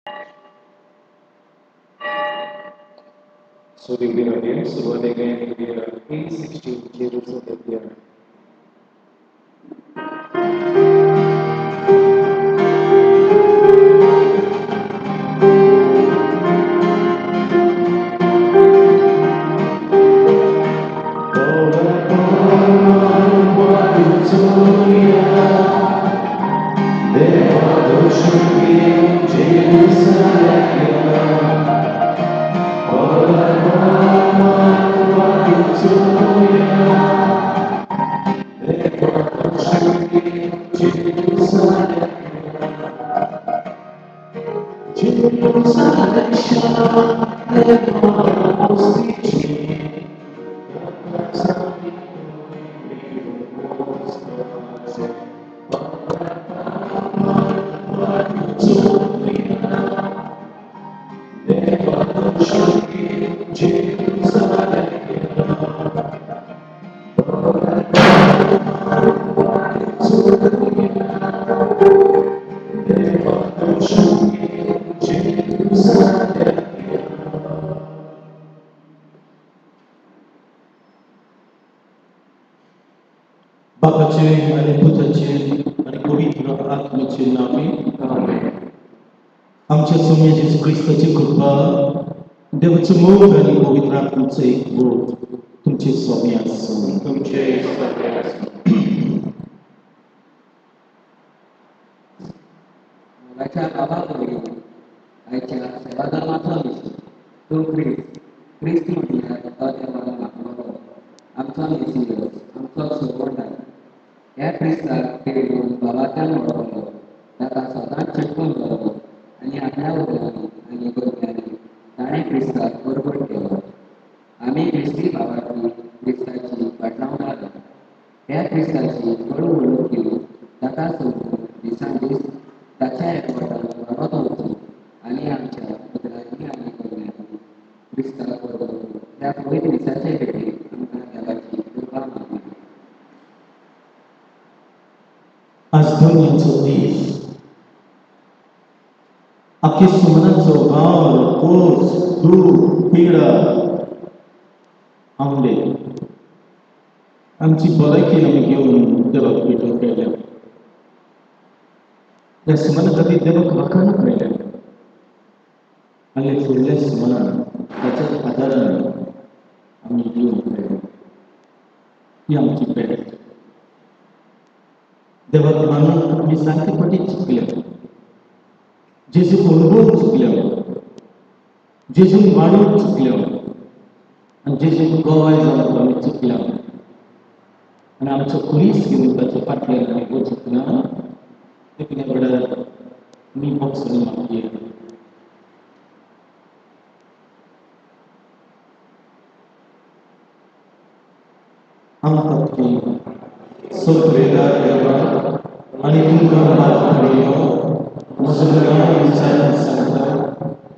So the Bira सुरवातेक गायन 316 Jerusalem. बापाचे आनी पुताचे आनी पवित्र आत्म्याचे नावे. आमच्या स्वामी जेजू क्रिस्ताची कृपा, देवाचो मोग आनी पवित्र आत्म्याचो एकवट तुमचे स्वामी आसूं. तुमचे सगळे आसूं. मोगाच्या बाबा वरवीं आयच्या सेवाधर्माचो विशय तूं क्रिस्त, क्रिस्त म्हटल्यार तो देवान मागलेलो आमचो मेसियस, आमचो सोडवणदार. ह्या क्रिस्ताक पेडून बाबाच्यान वळखलो, ताका सदांच चिटकून दवरलो आनी आपल्या उतरांनी आनी करण्यांनी ताणें क्रिस्ताक परगट केलो. आमी क्रिस्ती बाबाची क्रिस्ताची वाट लावून आयल्या. ह्या क्रिस्ताची हळू हळू घेवन ताका सोदून दिसान दीस ताच्या एकवटान वाडत वचूं आनी आमच्या उतरांनी आनी करण्यांनी क्रिस्ताक परगटून ह्या पवित्र दिसाचे भेटेक आमकां देवाची कृपा मागुया. आज धन्याचो दीस. आख्खे सुमनाचो भार, कोस, दूख, पिडा आमले आमची भलायकी आमी घेवन देवाक भेटूंक आयल्या. त्या सुमना खातीर देवाक वाखाणूंक आयल्या आनी फुडल्या सुमनान ताच्या आदारान आमी येवंक आयल्या. ही आमची भेट. देवाक मानून आमी सारके पटी चुकल्या, जेजूक अणभवूंक चुकल्या, जेजून वाडोवंक चुकल्या आनी जेजूक गवाय जावंक आमी चुकल्या आनी आमचो खुरीस घेवन ताच्या फाटल्यान आमी वचूंक ना. देखून ह्या वेळार आमी भोगसणी मागया. आमकां तुमी सगळेदार देवा आनी तुमकां माफ करुया. म्हजो नांव विचारून सांगता,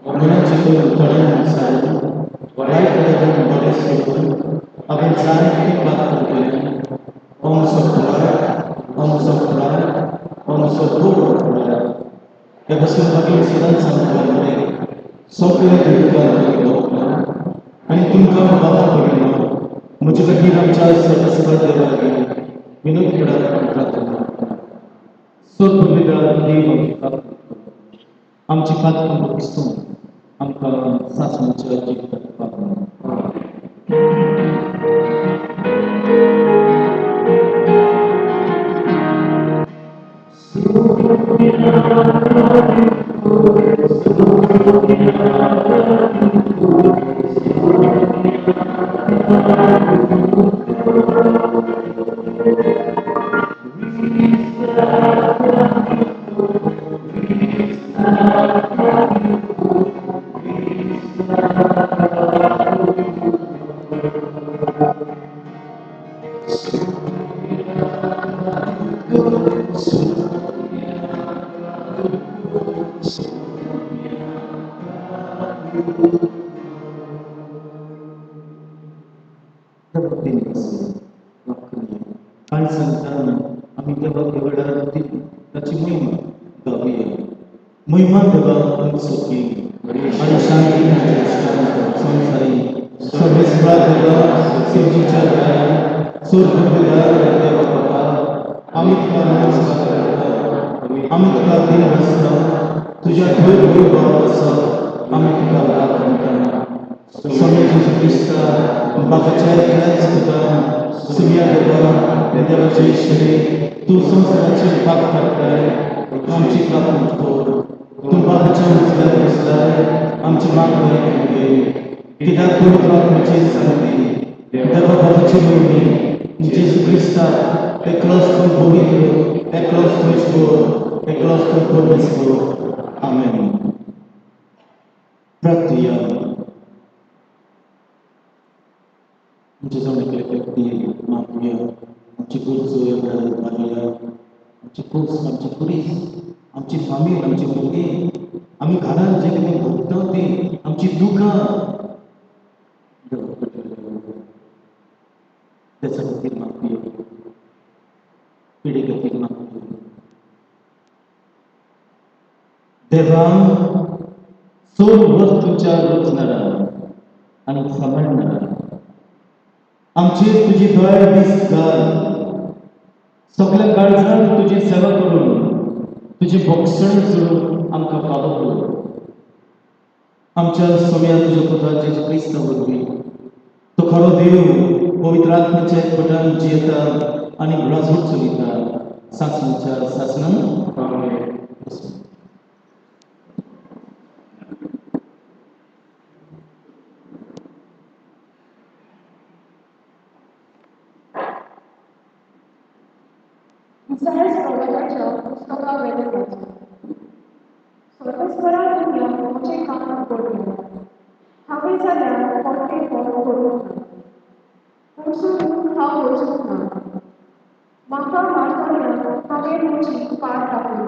मनाचे करून थोड्यान विचारून वायट लागून बरें सोडून हांवें जायते पात्र केलें. आमचो फुडार, आमचो फुडार, आमचो गोड फुडार. ह्या पासून मागीर सदांच सांगता मरे सगळे देवतां आनी तुमकां माफ करुया. म्हजे खातीर आमच्या सर्वस्व देवा लागीं विनोद करात प्रार्थना. सोद देव आमची पात्रां बक्षून आमकां सासणाच्या जिवितात पावोवं. कांय सांगतना आमी देवाक वेळार ताची मोहीम गावया. महिमा देवा तुमचो आनी शांती संवसारी सर्वेस्परा देवा शिवजीच्या दयान सोर्गदार देवा बाबा आमी तुका नमस्कार करता आमी तुका दिन आसता तुज्या थंय वैभव आसा आमी तुका लाभ म्हणटा स्वामी जेजू क्रिस्ता बापाच्या एकल्याच तुका सुम्या देवा देवाचे ईश्वरी तूं संवसाराचेर पाप काडटाय आमची कापूट कर तूं बापाच्या उजव्यार बसलाय आमची माग बरी घे कित्याक तूं प्रार्थनेची सांगती देवा बापाची भयणी जेजू क्रिस्ता एकलोच तूं पवित्र एकलोच तूं ईश्वर एकलोच तूं परमेश्वर. आमेन. प्रार्थया. आमचे जाण केले व्यक्ती मागुया आमची गरजो ह्या वेळार मागुया आमची कोस आमची पुरीस आमची फामील आमची भुरगीं आमी घरान जें कितें भोगता ती आमची दुकां त्याच्या खातीर मागुया पिढी खातीर मागुया. देवा चड वस्तूच्या रचणारा आनी सांबाळणारा आमचेर तुजी दया दीस घाल सगळ्या काळजान तुजी सेवा करून तुजी भोगसण सोडून आमकां फावो कर. आमच्या सोम्या तुज्या पुता जेजू क्रिस्ता वरवीं तो खरो देव पवित्र आत्म्याच्या एकवटान जियेता आनी राजवट चलयता सासणाच्या सासणान. आमेन. इसायास प्रवादाच्या पुस्तका वेलें वाचन. सर्वेस्परा तुवें म्हजें कान उगडलें हांवें जाल्यार पोरतें पोट करूंक ना कोसळून हांव वचूंक ना म्हाका मारतल्यांक हांवें म्हजी फाट दाखयली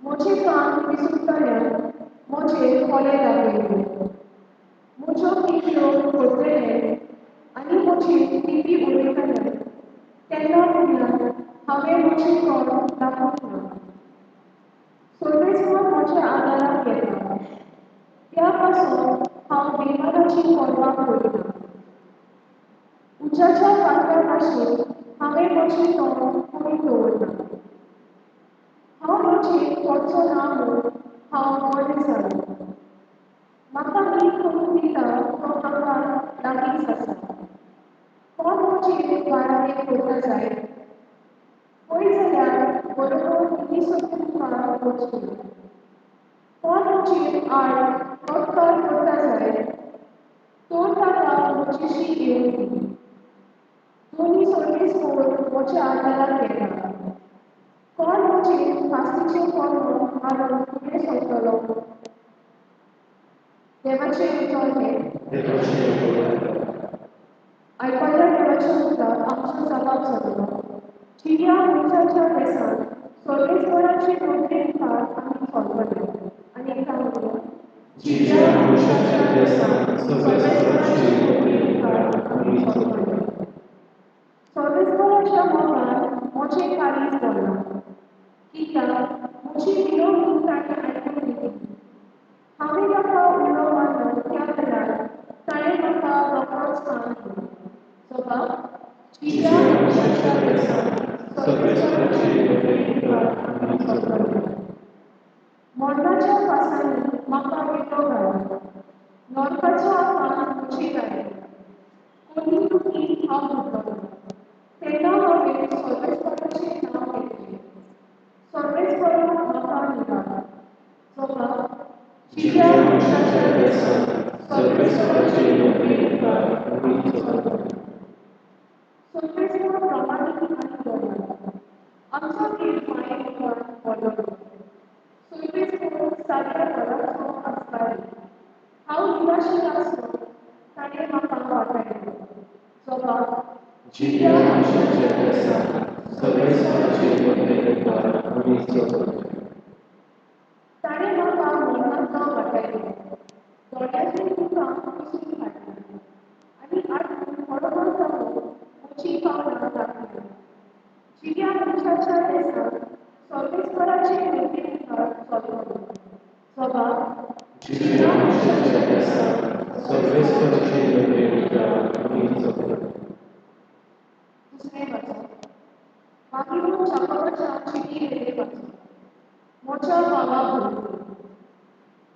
म्हजे कान विसुकतल्यांक म्हजे खोले दाखयले म्हज्यो किटयो करतले आनी म्हजी टिपी उडयतले तेन्ना फुडल्यान हांवें म्हजें तोंड दाखोवंक ना. सर्वेस्पर म्हज्या आदाराक येता त्या पासून हांव बेमानाची पर्वा करिना. उज्याच्या फातरा भाशेन हांवें म्हजें तोंड करून दवरलां. हांव म्हजेर पडचो ना म्हूण हांव बरें जालें. म्हाका नीत करून दिता तो म्हाका लागींच आसा. कोण म्हजेर वाराणें करता जायत पळय जाल्यार बरोबर निती मुखार वचूं कोण म्हजेर आड अपकार करता जायत तर ताका म्हजेशी येवं दी. दोनी सर्वेस्पर म्हज्या आदाराक येता. कोण म्हजेर फास्तीचें कोणो मारून फुडें सरतलो? देवाचें उतर हें. आयकल्ल्या देवाच्या उतराक आमचो जबाब जातलो. जिव्या मनशाच्या वेसान सर्वेस्पराचे नदरे मुखार आमी चलतले आनी एकदां म्हणया जिव्या मनशाच्या वेसान सर्वेस्पराचे नदरे मुखार आमी चलतले. सर्वेस्पराच्या मोगान म्हजें काळीज भरलां कित्याक म्हजी विनवणी ताणें आयकून घेतली. हांवें ताका उलो मारलो त्या वेळार ताणें म्हाका रोखडोच कान दिलो. जबाब जिव्या मनशाच्या वेसान सर्वेस्पराचे नदरे मुखार आमी चलतले. मरणाच्या फासांनी म्हाका विटो घालो. नरकाचो आपान म्हजेर आयलो. कोणी तुकी हांव बुडलों. तेन्ना हांवें सर्वेस्पराचें नांव घेतलें. सर्वेस्परा म्हाका निवार. जबाब जिव्या मनशाच्या वेसान सर्वेस्पराचे नदरे मुखार आमी चलतले. सर्वेस्पर प्रामाणीक आनी दयाळ. आमचो देव माये मुखार व्हडलो. सर्वेस्पर साद्या घराचो आसतालो. हांव निराशी आसलो ताणें म्हाका वाटायलो. जबाब जिव्या मनशाच्या वेसान सर्वेस्पराचे नदरे मुखार आमी चलतले. ताणें म्हाका मरणांतलो वाटायलो. दोळ्यांतलीं दुकां पुसून काडलीं आनी आटून बरोबर जावन म्हजीं पावलां दाखयलीं. जिव्या मनशाच्या वेसान सर्वेस्पराचे नदरे मुखार भावार्थ चलतलो. स्वभाव जिव्या मनशाच्या बेसाक सर्वेस्परचे नदरे मुखार उणीं जाता. दुसरें वाचप मागीर जाकोबाच्या चिटी वेलें वाचप. म्हज्या भावा भयणी,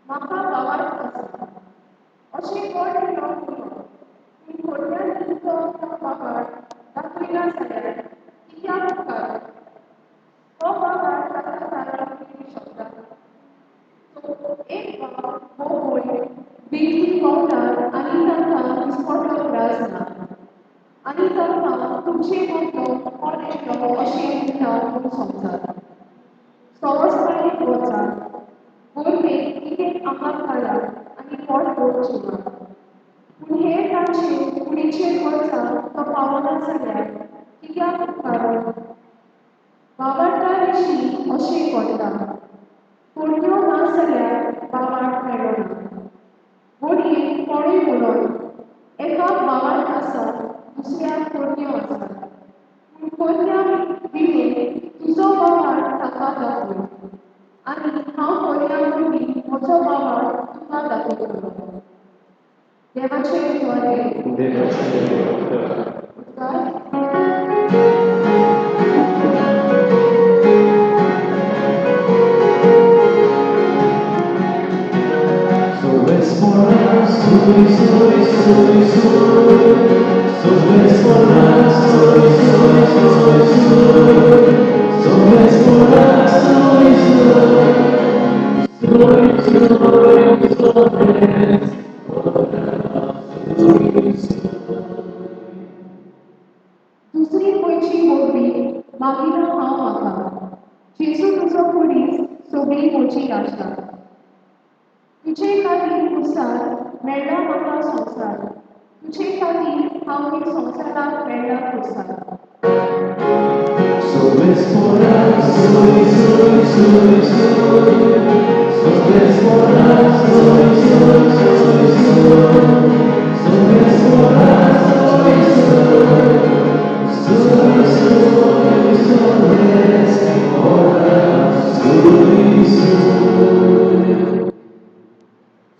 म्हाका भावार्थ आसा अशें कोण एकलो पुरो, पूण कोणत्यांनी तो आपलो भावार्थ दाखयना जाल्यार कित्याक उपकार? हो भावार्थ ताका तारण दिवंक शकता? तो एक भाव वो भयण विणती भोंवतात आनी तांकां दिसपटलो त्रास ना आनी तांकां तुमचे मदलो कोण एकलो अशें म्हणटा म्हूण समजात. सवसकायेक वचात, गोरवेक कितें आंगार घालात आनी पोटभर जेवात. पूण हेर तांचे कुडीचेर वचा तो पावना जाल्यार कित्याक उपकार? भावार्था विशीं अशें घडटा, कोणत्यो ना जाल्यार भावार्थ मेळना. घडये कोणूय म्हणत, एकाक भावार्थ आसा, दुसऱ्याक करण्यो आसात. पूण करण्या विणें तुजो भावार्थ ताका दाखय आनी हांव करण्या वरवीं म्हजो भावार्थ तुका दाखयतलो. देवाचें बरें देवाचे उपकार. उपकार. Sovespora, sui, sui, sui, sui. Sovespora, sui, sui, sui, sui. Sovespora, sui, sui. Sui, sui, sovespora, sui, sui. दुसरी खंयची व्हडवीक मागिना हांव म्हाका, जेजू तुजो खुरीस सगळी म्हजी आशा. तुजे खातीर खुर्सार मेळ्ळा म्हाका संवसार, तुजे खातीर हांव संवसाराक मेळ्ळा खुर्सार. Sovespora, sui, sui, sui, sui. Sovespora, sui, sui, sui, sui. Sovespora, sui, sui. Sui, sui, sovespora, sui, sui.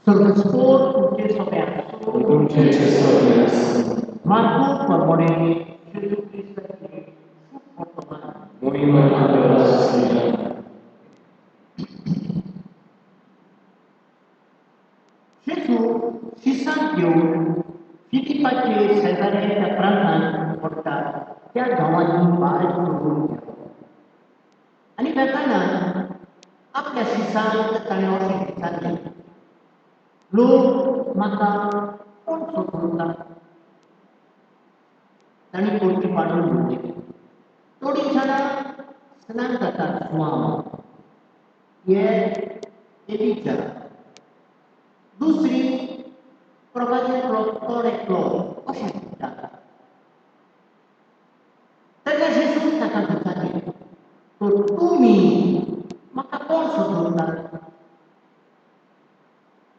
सर्वस्पोर तुमचे सोंपे आसूं. तुमचे सोंपें आसूं. मार्कू परमोणे जेजू क्रिस्ताची खूब वर्तमान. मोहिमा देवाची. जेजू शिसांत घेवन फिलिपाचे शेजाऱ्याच्या प्रांतांत पडटा त्या गांवांनी भायर सोडून गेलो आनी वेताना आपल्या शिसांत ताणें अशें विचारलें, लोक म्हाका कोण सोदता? तांणी कोणती पाडून म्हणलें, थोडीं जाणां स्नान करतात जुआंव हे एलिजा, दुसरी प्रवाशांतलो कोण एकलो अशें म्हणटा. तेन्ना जेजून ताका विचारलें, तर तुमी म्हाका कोण सोदता?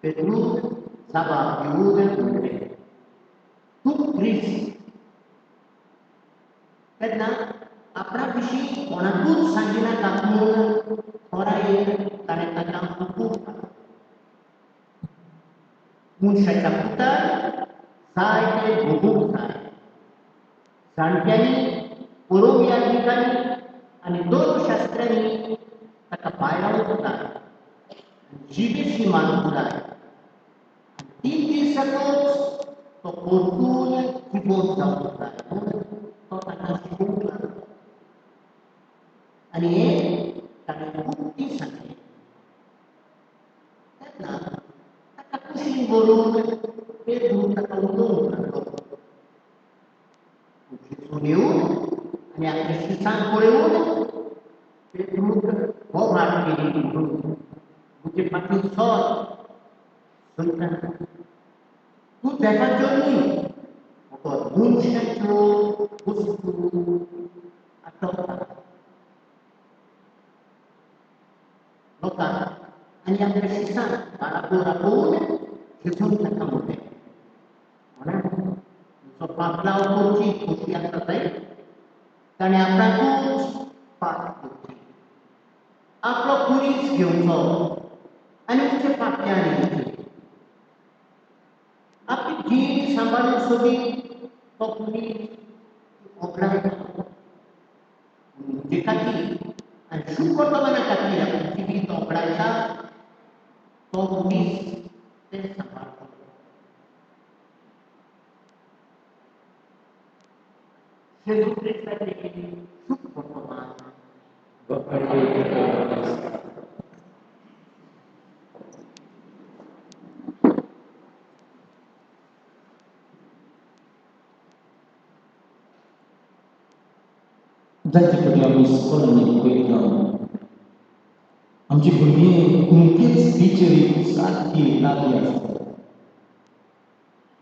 पेत्रून जाबाब दिवन म्हणलें, तूं क्रिस्त. तेन्ना आपणा विशीं कोणाकूच सांगिनाका म्हूण खोरायेन ताणें ताका हुकूम घालो. मनशाच्या पुतान जायते भोगूंक जाय, जाणट्यांनी, पुरोयाजिकांनी आनी धर्मशास्त्र्यांनी ताका भायरावंक जाय आनी जिवेशी मारूंक जाय आनी 3 दीस जातकच तो परतून जिबोत जावंक जाय म्हूण तो ताका शिकोवंक लागलो. आनी हें ताणें गुप्ती सांगलें. तेन्ना ताका कुशीन व्हरून पेद्रू ताका उलोवंक लागलो. जेजून येवन आनी आपल्या शिसांक पळोवन पेद्रूक बोवाळ केली म्हणून, म्हजे फाटीं सर सैतान, तूं देवाच्यो न्हय फकत मनशाच्यो वस्तू आटोवता. लोकांक आनी आपल्या शिसांक बाराबोर आपोवन जेजून ताका म्हणलें, कोणा तुजो पापलाव करची खोशी आसा जायत ताणें आपणाकूच पाप करची, आपलो खुरीस घेवचो आनी म्हजे फाटल्यान येवचें. आपली जीण सांबाळून सोदी तो खुरीस ओगडायता. म्हजे खातीर आनी शुभवर्तमाना खातीर आपलें जिवीत ओगडायता तो मनीस तें सांबाळटा. जेजू क्रिस्ताचें शुभवर्तमान. जायते फावटी आमी इस्कॉलांनी पळयता, आमची भुरगीं अमकेच टिचरीक सारकी लागीं आसता.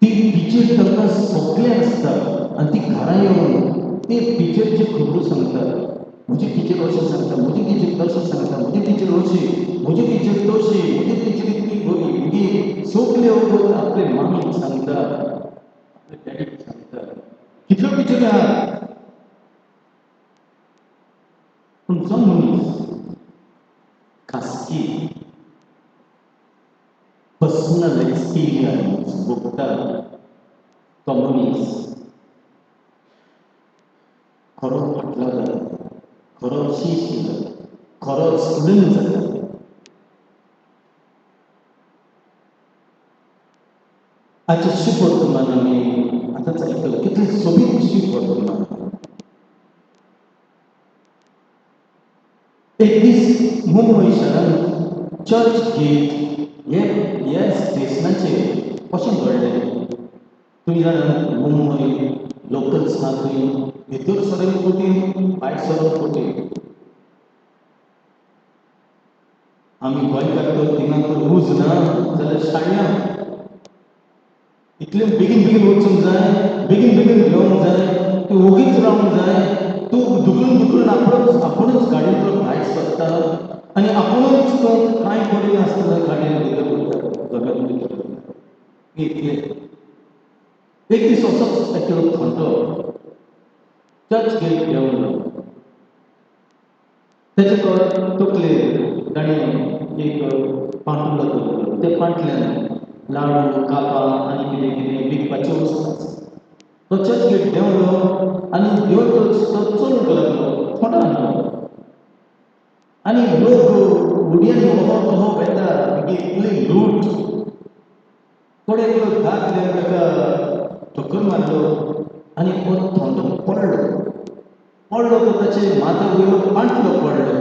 ती टिचर तांकां सगळें आसता आनी ती घरा येवन ते टिचरच्यो खबरो सांगतात. म्हजी टिचर अशें सांगता, म्हजी टिचर तशें सांगता, म्हजी टिचर अशी, म्हजी टिचर तशी, म्हजी टिचर इतली बरी. मागीर सगळे वगत आपले मामीक सांगता, आपले डॅडीक सांगता. कितल्यो टिचरी आहात, पूण जो मनीस खासगी पर्सनल एक्सपिरियन्स भोगता तो मनीस खरो फाटलो जाता, खरो शिष्य जाता, खरो स्टुडंट जाता. आजचें शुभवर्तमान आमी आतांच आयकलां, कितलें सोबीत शुभवर्तमान. एक दीस मुंबय शारांत चर्च गेट हे स्टेशनाचेर कशें घडलें तुमी जाणात. मुंबय लोकल्स ना, थंय भितर सरप कठीण, भायर सरप कठीण. आमी गोंयकार तर थिंगा तर उज ना जाल्यार शाळ्या इतलें बेगीन बेगीन वचूंक जाय, बेगीन बेगीन घेवंक जाय, तूं ओगीच रावंक जाय. तूं धुकलून धुकलून आपुणूच गाडयेंतलो भायर सरता आनी आपुणूच तूं कांय पडिनासतना गाडयेन भितर वता, डब्यांत भितर वता. इतलें. एक दीस असोच एकलो थंडो चर्च गेट देंवलो. तेचे तकलेर ताणें एक पांटुलो दवरलो. त्या पांटल्यान लाडू, कापां आनी कितें कितें विकपाच्यो वस्तू आसा. तो चर्च गेट देंवलो आनी देंवतच तो चलूंक लागलो थोडो आनी लोक उडयांनी ओहो तोहो वेता. मागीर इतली लूट, कोण एकलो दादल्यान ताका ठोकर मारलो आनी तो थोंडो पडलो. पडलो तो ताचे माथ्या वयलो पांटलो पडलो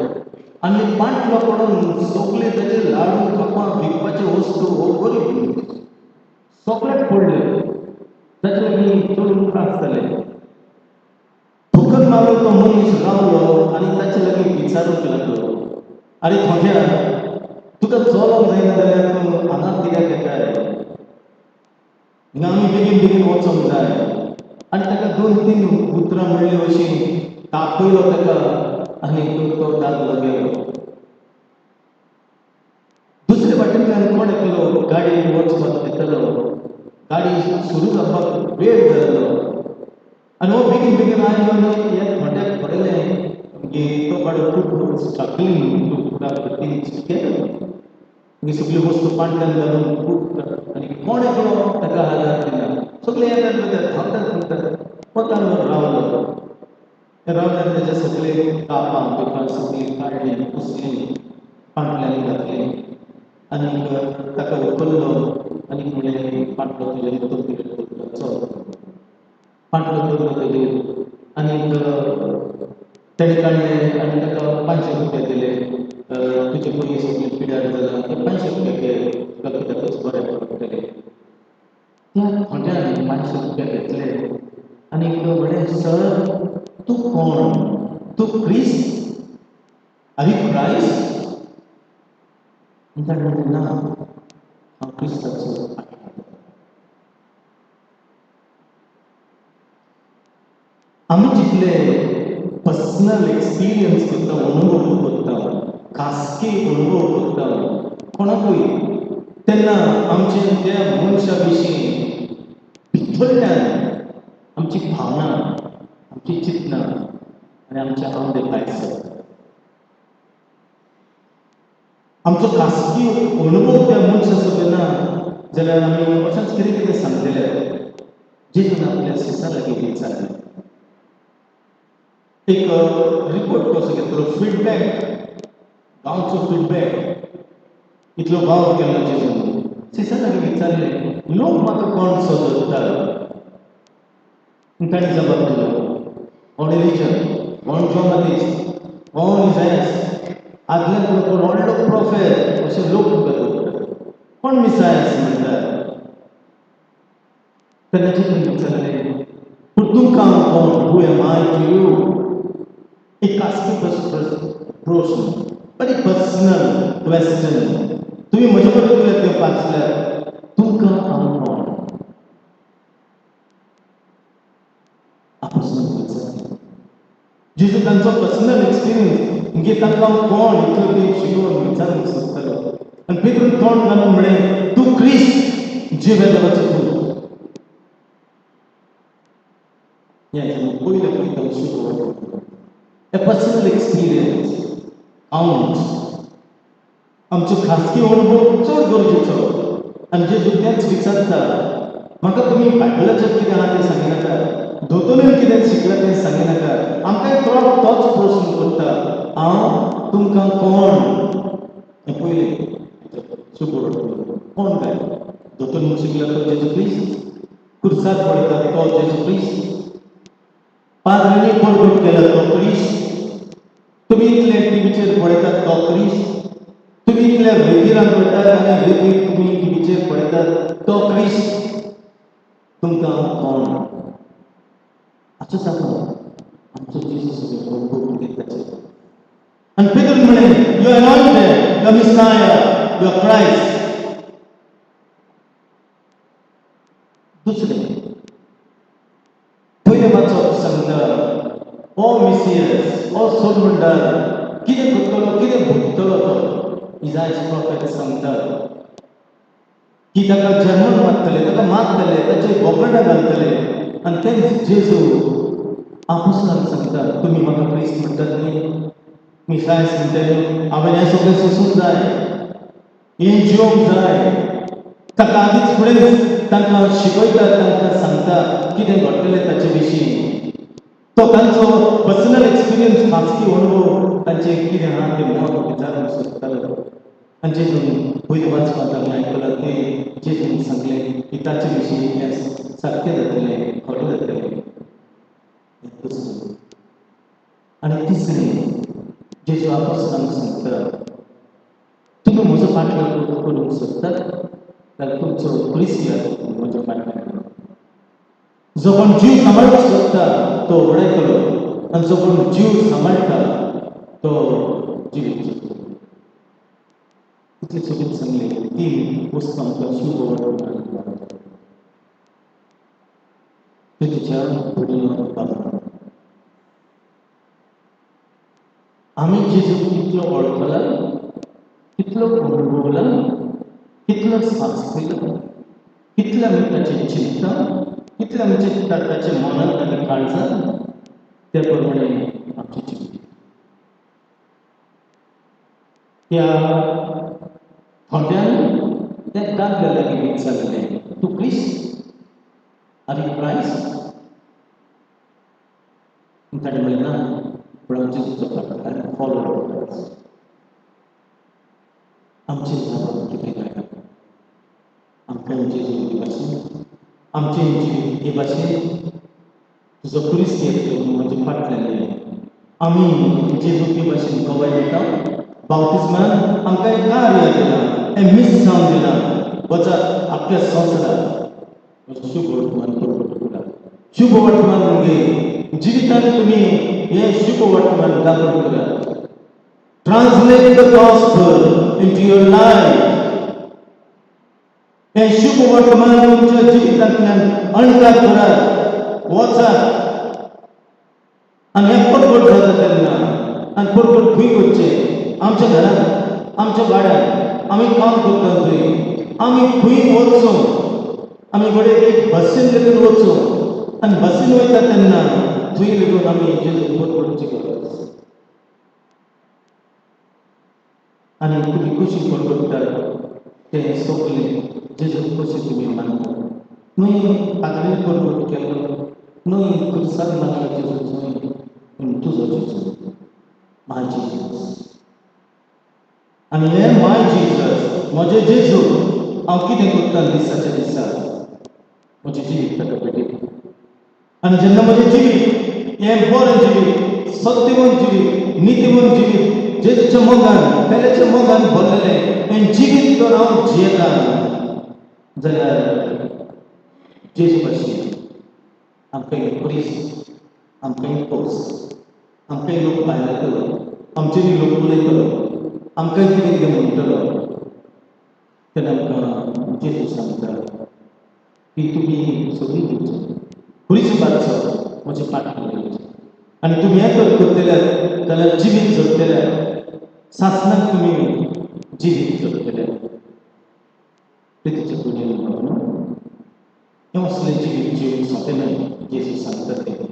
आनी पांटलो पडून सगळे ताचे लाडू, कापां, विकपाच्यो वस्तू बरी सगळें पडले. ताचे लागीं चडून त्रास जाले. ठोकर मारून तो मनीस रावलो आनी ताचे लागीं विचारूंक लागलो, आरे थोंड्या, तुका चलोंक जायना जाल्यार तूं हांगा कित्याक येताय? हिंगा आमी बेगीन बेगीन वचोंक जाय. आनी ताका दोन तीन उतरां म्हणली, अशीं तापयलो ताका आनी तो दादलो गेलो. दुसरे वाटेंतल्यान कोण एकलो गाडी वचपाक येतालो. गाडी सुरू जावपाक वेळ जाल्लो आनी हो बेगीन बेगीन आयलो आनी ह्या थोंड्याक पळयलें. मागीर तो बाबडो खूब struggling to put up the things together. मागीर सगल्यो वस्तू पांटल्यान घालून खूब आनी कोण एकलो ताका आदार दिना. सगळे येतात, वतात, धांवतात धांवतात. वतान रावलो. रावल्यार तेजे सगळे कापां बिपां सगळीं काडलीं, पुसलीं, पांटल्यांनी घातलीं आनी ताका उखल्लो आनी म्हणलें, पांटलो तुजेर तकलेर दवरलो, चल. पांटलो दवरलो तेजेर आनी तेणें काडले आनी ताका 500 रुपया दिले. तुजे पयलीं सगळें पिड्यार जालां, ते 500 रुपया घे, तुका कित्याकच बरें पडटलें. त्या थोंड्यान 500 रुपया घेतले आनी म्हणलें, सर, तूं कोण? तूं क्रिस्त? Are you Christ? आनी ताणें म्हणलें, ना, हांव क्रिस्ताचो फाटल्यान. आमी जितले पर्सनल एक्सपिरियन्स करता, अनुभव करता, खासगी अनुभव करता कोणाकूय, तेन्ना आमचे त्या मनशा विशीं भितरल्यान आमची भावना, आमची चिंतना आनी आमचे आंवडे भायर सरता. आमचो खासगी अनुभव त्या मनशा सोबत ना जाल्यार आमी अशेंच कितें कितें सांगतले. जेजून आपल्या शिसां लागीं विचारलें, एक रिपोर्ट कसो घेतलो, फिडबॅक, गांवचो फिडबॅक. इतलो वावर केलो जेजून, शिसां लागीं विचारलें, लोक म्हाका कोण सोदतात? तांणी जबाब दिलो, कोण एलिजा, कोण जॉन बाप्तीस्त, कोण इजायस, आदल्यान कोण व्हडलो प्रोफेट अशें लोक तुका धरतात, कोण मिसायस म्हणटात. तेन्ना जेजून विचारलें, पूण तुमकां हांव कोण? Who am I to you? एक खासगी प्रश्न, बरी पर्सनल क्वेश्चन. तुमी म्हजे बरोबर ते वाचल्यार, तुमकां हांव कोण? आपोसलांक विचारलें जेजू, तांचो पर्सनल एक्सपिरियन्स म्हणजे तांकां हांव कोण इतलो तें शिकोवन विचारूंक सोदतालो. आनी पेत्रून तोंड घालून म्हळें, तूं क्रिस्त, जिव्या देवाचो पूत. हें पयलें पळयता शिकोवप, A personal experience counts. आमचो खासगी अनुभव चड गरजेचो. आनी जेजू तेंच विचारता, म्हाका तुमी बायबलाचेर कितें आहा तें सांगिनाका, दोतोरान कितें शिकला तें सांगिनाका. आमकां तोच प्रश्न करता, हांव तुमकां कोण? हें पयलें शुभ कोण काय? दोतोर शिकला तो जेजू क्रिस्त, कुर्सार पळयता तो जेजू क्रिस्त, पाद्रींनी परगट केला तो क्रिस्त, तुमी इतले टिवीचेर पळयतात तो क्रिस्त, तुमी इतले रेतीरान वयतात आनी रेतीर तुमी टिवीचेर पळयतात तो क्रिस्त, तुमकां कोण? हाचो जाता आमचो जेजू सगळें अनुभव कितें ताचेर. आनी पेत्रून म्हळें, you anointed, you Messiah, you Christ. दुसरें पयलें वाचप सांगता, ओ मिसियस, ओ सोडमंडार कितें करतलो, कितें भोगतलो तो इजायस प्रोफेट सांगता की ताका जर्मन मारतले, ताका मारतले, ताचे बोकडां घालतले. आनी तेंच जेजू आपोसलांक सांगता, तुमी म्हाका क्रिस्त म्हणटात न्ही, मिसायस म्हणटात न्ही, हांवें हें सगळें सोसूंक जाय, हें जिवंक जाय. ताका आदींच फुडें तांकां शिकयता, तांकां सांगता कितें घडटलें ताचे विशीं. तो तांचो पर्सनल एक्सपिरियन्स, खासगी अनुभव तांचे कितें आहा तें मत विचारूंक सोदतालो. आनी जेजून पयलीं वाचपाक आमी आयकलां तें जेजून सांगलें की ताचे विशीं हें सारकें जातलें, खरें जातलें. हें दुसरें. आनी तिसरें, जेजू आपोसलांक सांगता, तुमी म्हजो फाटलाग करूंक सोदतात जाल्यार तुमचो क्रिस्ती म्हज्या फाटल्यान. जो कोण जीव सांबाळूंक सोदता तो वडयतलो, आनी जो कोण जीव सांबाळटा तो जिवीत सोदतलो. इतलें सोबीत सांगलें. तीन वस्तू आमकां शुभ वर्तमान. तुज्या भयणीनो बाबा, आमी जेजू कितलो वळखला, कितलो अनुभवला, कितलो सास केलो, कितले आमी ताचें चिंतता, कितले आमचे ताचे मनांत आनी काळजांत, त्या प्रमाणे आमचें जिवीत. त्या थोड्यान त्या दादल्या लागीं विचारलें, तूं क्रिस्त, आनी क्रायस्ट? ताणें म्हणलें, ना, पूण हांव जेजूचो फाटल्यान फॉलोवर. आमचें जाप कितें काय? आमकां जेजू हे भाशेन, आमचें जिवीत हे भाशेन, तुजो क्रिस्त येतलो, म्हजे फाटल्यान ये. आमी जेजू हे भाशेन गवाय दिता. बाप्तिस्मान आमकां एक कार्य दिलां, हें मिसांव दिलां, वचात आपल्या संवसारात शुभ वर्तमान प्रकट करात. शुभ वर्तमान म्हणजे जिवितांत तुमी हें शुभ वर्तमान दाखल करात. Translate the gospel into your life. हें शुभ वर्तमान तुमच्या जिवितांतल्यान अणकार करात, वचात. आनी हें परगट जाता तेन्ना, आनी परगट खंय करचें? आमच्या घरांत, आमच्या वाड्यार, आमी काम करता थंय, आमी खंय वचूं, आमी घडये एक बसीन लेगून वचूं, आनी बसीन वयता तेन्ना थंय लेगून आमी जेजू परगटची गरज. आनी तुमी कशी परगटतात तें सगळें जेजू कशें तुमी मानता. न्हय पातळी परगट केलो, न्हय खुर्साक मारलो जेजू न्हय, पूण तुजो जेजू, माय जेजस. आनी हे माय जेजस, म्हजें जेजू, हांव कितें करता दिसाच्या दिसा? म्हजें जिवीत ताका भेटयता. आनी जेन्ना म्हजें जिवीत हें बरें जिवीत, सत्यवंत जिवीत, नितीवंत जिवीत, जेजूच्या मोगान, पेल्याच्या मोगान भरलेलें हें जिवीत तर हांव जियेता जाल्यार जेजू भाशेन आमकां एक खुरीस, आमकां एक पोस, आमकां लोक भायलेतलो, आमचेर लोक उलयतलो, आमकां कितें कितें म्हणटलो. तेन्ना आमकां जेजू सांगता की तुमी सगळीं दिवचो, खुरीस बादचो, म्हजे फाटल्यान येवचो. आनी तुमी हें तर करतले जाल्यार जिवीत जगतले, सासणाक तुमी जिवीत जगतले. प्रितीचे भयणी भावांनो, हें असलें जिवीत जिवंक सोंपें न्हय. जेजू सांगता तें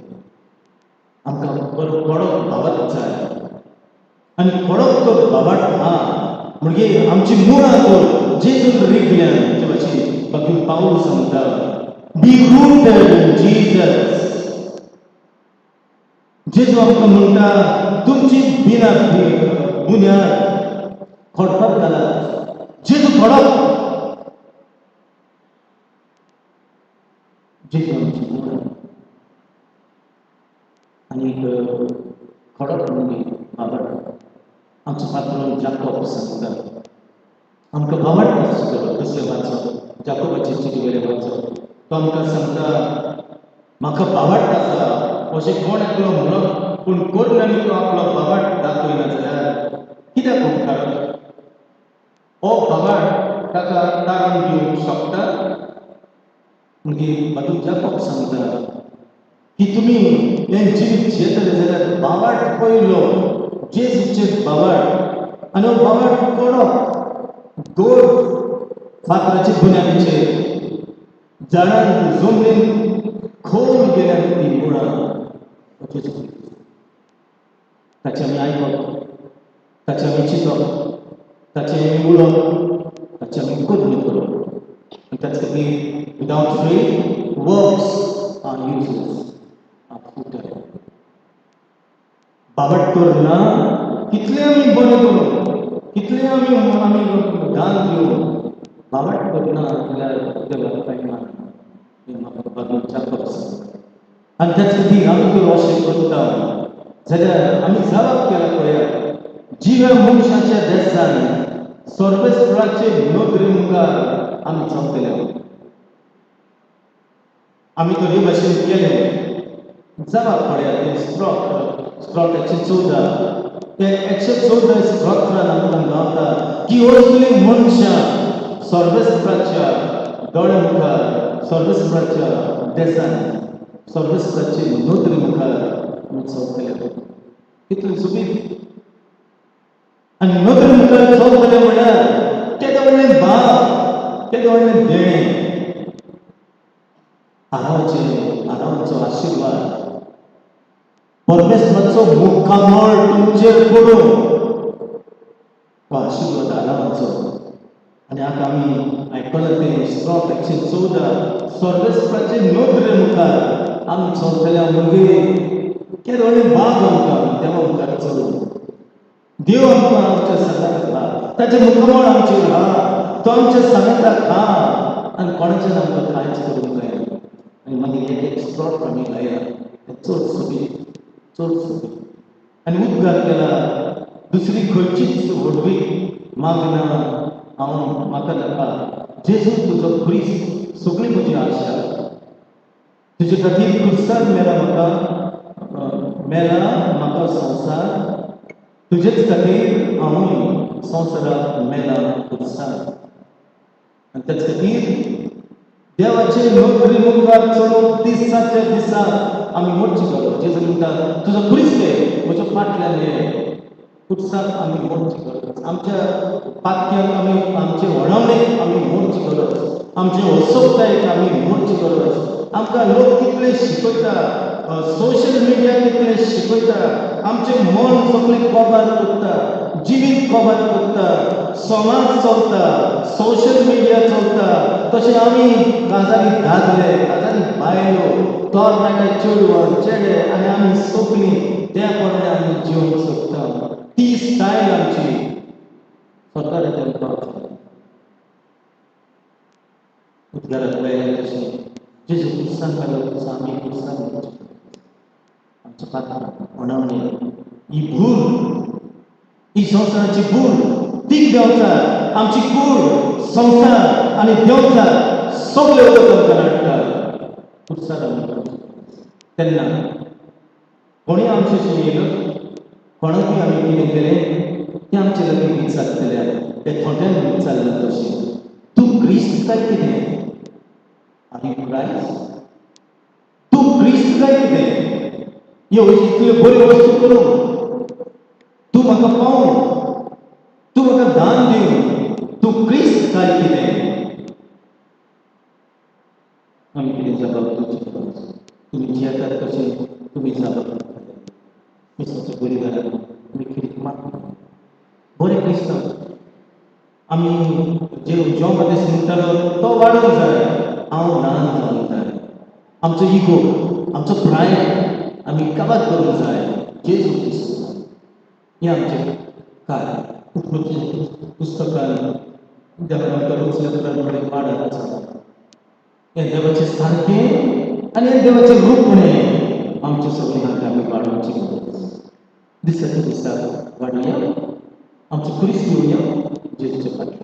आमकां बरो कडक भावार्थ जाय. आनी कडक तर भावार्थ आहा म्हणजे आमची मुळां तर जेजून रिगल्यान. ते भाशेन बाकी पावल सांगता, बी rooted in Jesus. जेजू आमकां म्हणटा, तुमची बिना बुन्याद खडपात घालात. जेजू खडप, जेजू आमची मुळां आनी खडप म्हणजे भावार्थ. आमचो पात्रोन जाकोब सांगता आमकां भावार्थ आसचो. दुसरें वाचप, जाकोबाचे चिटी वयलें वाचप. तो आमकां सांगता, म्हाका भावार्थ आसा अशें कोण एकलो म्हणप, पूण कोण आनी तो आपलो भावार्थ दाखयना जाल्यार कित्याक उपकारत? हो भावार्थ ताका तारण दिवंक शकता? मागीर बाजू जाकोब सांगता की तुमी हें जिवीत जियेतले जाल्यार भावार्थ पयलो, जेजूचेर भावार्थ. आनी हो भावार्थ कडक गोड फातराचे बुन्यादीचेर, झाडान जमनीन खोल गेल्यान ती मुळां. जेजू, ताचें आमी आयकप, ताचें आमी चिंतप, ताचें आमी उलोवप, ताचें आमी करणी करप. आनी त्याच खातीर without faith works are useless, are futile. बाबट तर ना, कितलें आमी बरें करूं, कितलें आमी दान दिवं, बाबट तर ना जाल्यार देवाक कांय मानना. हें म्हाका बाबू जाकोब सांगता. आनी त्याच खातीर आमी तर अशें करता जाल्यार आमी जावप केला पळयात, जिव्या मनशाच्या देसान सर्वेस्पराचे नदरे मुखार आमी चलतले. आमी तर हे भाशेन केलें जावप पळयात, तें स्त्रोत स्त्रोत 114, ते 114 स्त्रोत्रान आमकां गावता की असली मनशां सर्वेस्पराच्या दोळे मुखार, सर्वेस्पराच्या देसान, सर्वेस्पराचे नदरे मुखार आमी चलतले. कितलें सोबीत! आनी नदरे मुखार चलतले म्हणल्यार तेदो व्हडलें भाग, तेदो व्हडलें देणें, आरावचें, आरावचो आशिर्वाद, परमेश्वराचो मुखामळ तुमचेर पडूं, हो आशिर्वाद आरावाचो. आनी आतां आमी आयकलां तें स्त्रोत 114, सर्वेस्पराचे नदरे मुखार आमी चलतल्या म्हणजे केदो व्हडलें भाग आमकां देवा मुखार चलूं. देव आमकां आमच्या सांगाताक आहा, ताचें मुखामळ आमचेर आहा, तो आमच्या सांगाताक आहा आनी कोणाच्यान आमकां कांयच करूंक जायना. आनी मागीर एक एक स्त्रोत आमी लायला, तें चड सोबीत, चड सोबीत. आनी उद्गार केला, दुसरी खंयचीच व्हडवीक मागना हांव, म्हाका नाका, जेजू तुजो खुरीस सगळी म्हजी आशा. तुजे खातीर खुर्सार मेला म्हाका, मेला म्हाका संवसार, तुजेच खातीर हांवूय संवसाराक मेला खुर्सार. आनी त्याच खातीर देवाचे नोकरी मुखार चलूंक दिसाच्या दिसा आमी मोडची गरज. जेजू म्हणटा, तुजो खुरीस घे, म्हज्या फाटल्यान ये. खुर्साक आमी मोडची गरज, आमच्या पातक्यांक आमी, आमचे व्हडावणेक आमी मोडची गरज, आमचे असोकतायेक आमी मोडची गरज. आमकां लोक कितले शिकयता, सोशल मिडिया कितले शिकयता, आमचें मन सगळें कोबार करता. जिवीत कबार करता, समाज चलता, सोशल मिडिया चलता, तशें आमी काजारी दादले, काजारी बायलो, तरणाटे चेडवां चेडे आनी आमी सगळीं त्या प्रमाणे आमी जिवंक सोदता. ती स्टायल आमची सरकार तेंकां उद्गाराक मेळ्ळें तशें जेजू क्रिस्तान मेलो तसो आमी क्रिस्तान म्हणचे. आमचो पात्र ओणावणी ही भूल, ही संवसाराची भूल तीक देंवचार आमची कूड, संवसार आनी देंवचार सगळे उदक आमकां नाडटा. पुरसार आमी तेन्ना कोणूय आमचे येयलो, कोणाकूय आमी कितें केलें तें आमचे लागीं विचारतले. ते थोड्यान विचारलें तशें, तूं क्रिस्त काय कितें? आनी क्रायस्ट, तूं क्रिस्त काय कितें? ह्यो इतल्यो बऱ्यो वस्तू करूं, तूं म्हाका पावूं, तूं म्हाका दान दिवं, तूं क्रिस्त काय कितें? आमी कितें जबाब दिवची? तुमी जियेतात कशें तुमी जबाब दितले. क्रिस्ताच्या बलिदानान तुमी कितें मागता? बरें क्रिस्तांव आमी जे जो मदेश म्हणटालो तो वाडोवंक जाय, हांव ल्हान जावंक जाय. आमचो इगो, आमचो प्रायड आमी काबार करूंक जाय. जेजू क्रिस्त हें आमचें कार्य. पुस्तकान देवान आमकां रचल्या प्रमाणे वाडत चलता. हें देवाचें सारकें आनी हें देवाचें रूपणें आमचें सगळें हात आमी वाडोवची गरज. दिसाच्या दिसा वाडुया, आमचो क्रिस्त येवया जेजूच्या फाटल्यान.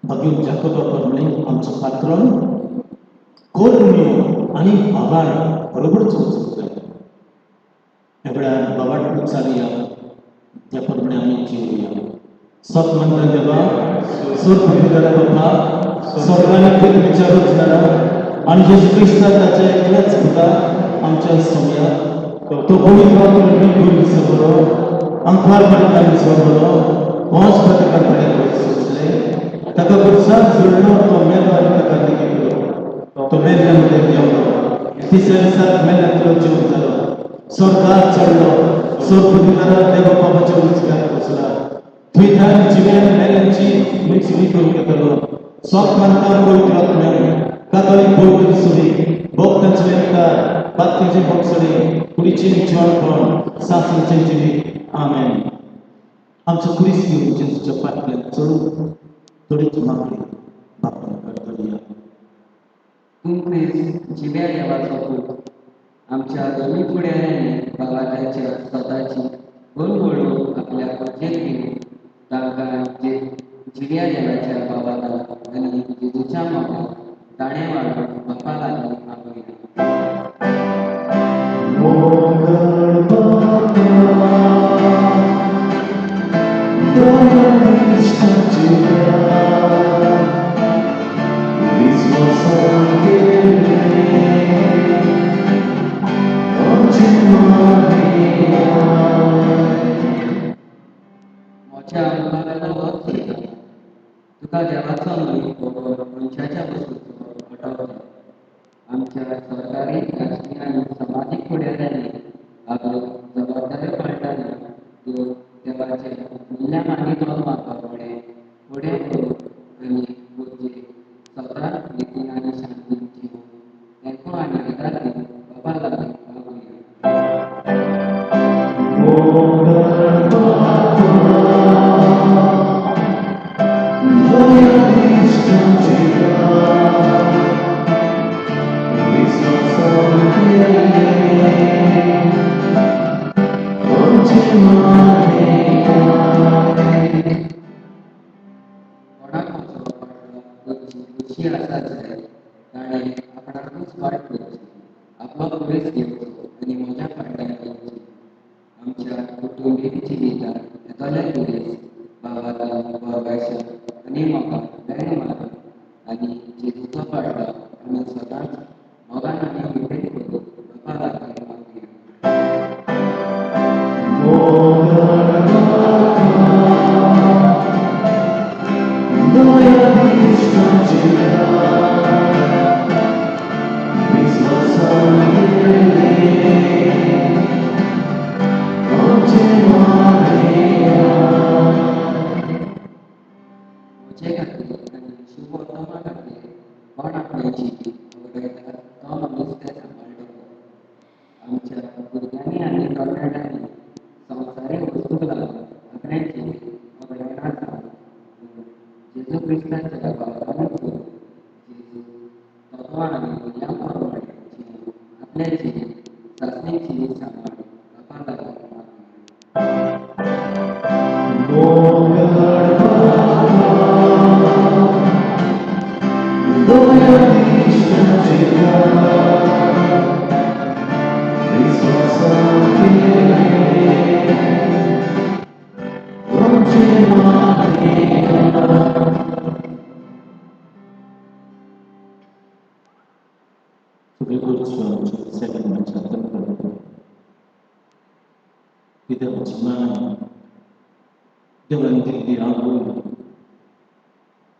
मागीर जाकोबा प्रमाणे आमचो पात्रण कोरण्यो आनी बाबाड बरोबर चलचो जाय. ह्या वेळार बाबाड उच्चारुया, त्या प्रमाणे आमी जिवया. सत म्हणटा देवा, सोद भुमिकारा बाबा, स्वर्गाने पृथ्वीच्या रचणारा आनी जेजू क्रिस्ताक ताच्या एकल्याच पुता आमच्या सोम्या तो पवित्र गुरू सगळो अंकवार पर्यंत आमी सोडलो, पोंच पत्रकार पर्यंत सोचले, ताका पुरसाद जोडलो, तो मेलो आनी ताका निगिलो, तो मेल्ल्या मदें देंवलो, तिसऱ्या दिसाक मेल्ल्यांतलो जीव जालो, स्वर्गार चडलो, सोद पवित्र देवा बाबाच्या उजव्याक बसला, थंयच्यान जिव्यान मेल्यांची मिक्सवी करूंक येतलो. सोप मानता पवित्र आत्म्यान, कातोलीक पवित्र सुरी, भक्तांचे लेखकार, बातकेचे बोक्सडे, कुडीचे जिवणपण, सासणेचे जिवीत. आमेन. आमचो क्रिस्त जेजूच्या फाटल्यान चडून थोडीच मागणी बापान करतली. तूं क्रिस्त जिव्या देवाचो पूत. आमच्या दोनूय फुडाऱ्यांनी बाबाच्या स्वताची गोलगोळू आपल्या मजेत घेवन तांकां जिव्या देवाच्या बाबाला आनी जेजूच्या मोगान ताणें वाडोवन बापा लागीं मागुया. मोगळ बापा, दयानिश्ठाची विश्वासान केले आमची मागणी. मोच्या मुखावेलो वत चलता तुका देवाचो न्हय बगर मनशाच्या वस्तूचो अटक. आमच्या सरकारी, राजकीय आनी समाजीक फुडाऱ्यांनी आपल्यो जबाबदाऱ्यो पाळटना त्यो देवाचे मुल्यां मागीर मागपा फुडें व्हरून आनी गरजे स्वता नितीन आनी शांतीन जिवन तेंको आनी आदार दिवन बाबा लागीं मागुया. मोगळ बापा, दयानिश्ठाची विश्वासान केले आमची मागणी. भावाच्या बोरगायच्या आनी मोगान वेंग मारून आनी जेजूचो पाडलो आमी सदांच मोगान आनी विनंती करून बापा लागीं मागुया. म्हजे खातीर आनी शुभोत्तमा खातीर कोण आपलें जिवीत वगडायता तो मनीस तें सांबाळटलो. आमच्या भुरग्यांनी आनी तरणाट्यांनी संवसारीक वस्तूंक लागून आपलें जिवीत वगडायना जावन पूण जेजू क्रिस्ताच्या वावरान करून जेजू तत्वां आनी मुल्यां प्रमाणें जिवन आपलें जिवीत सासणीक जिवीत सांबाळून बापा लागीं मागुया. देवान दिल्ली आंगोळ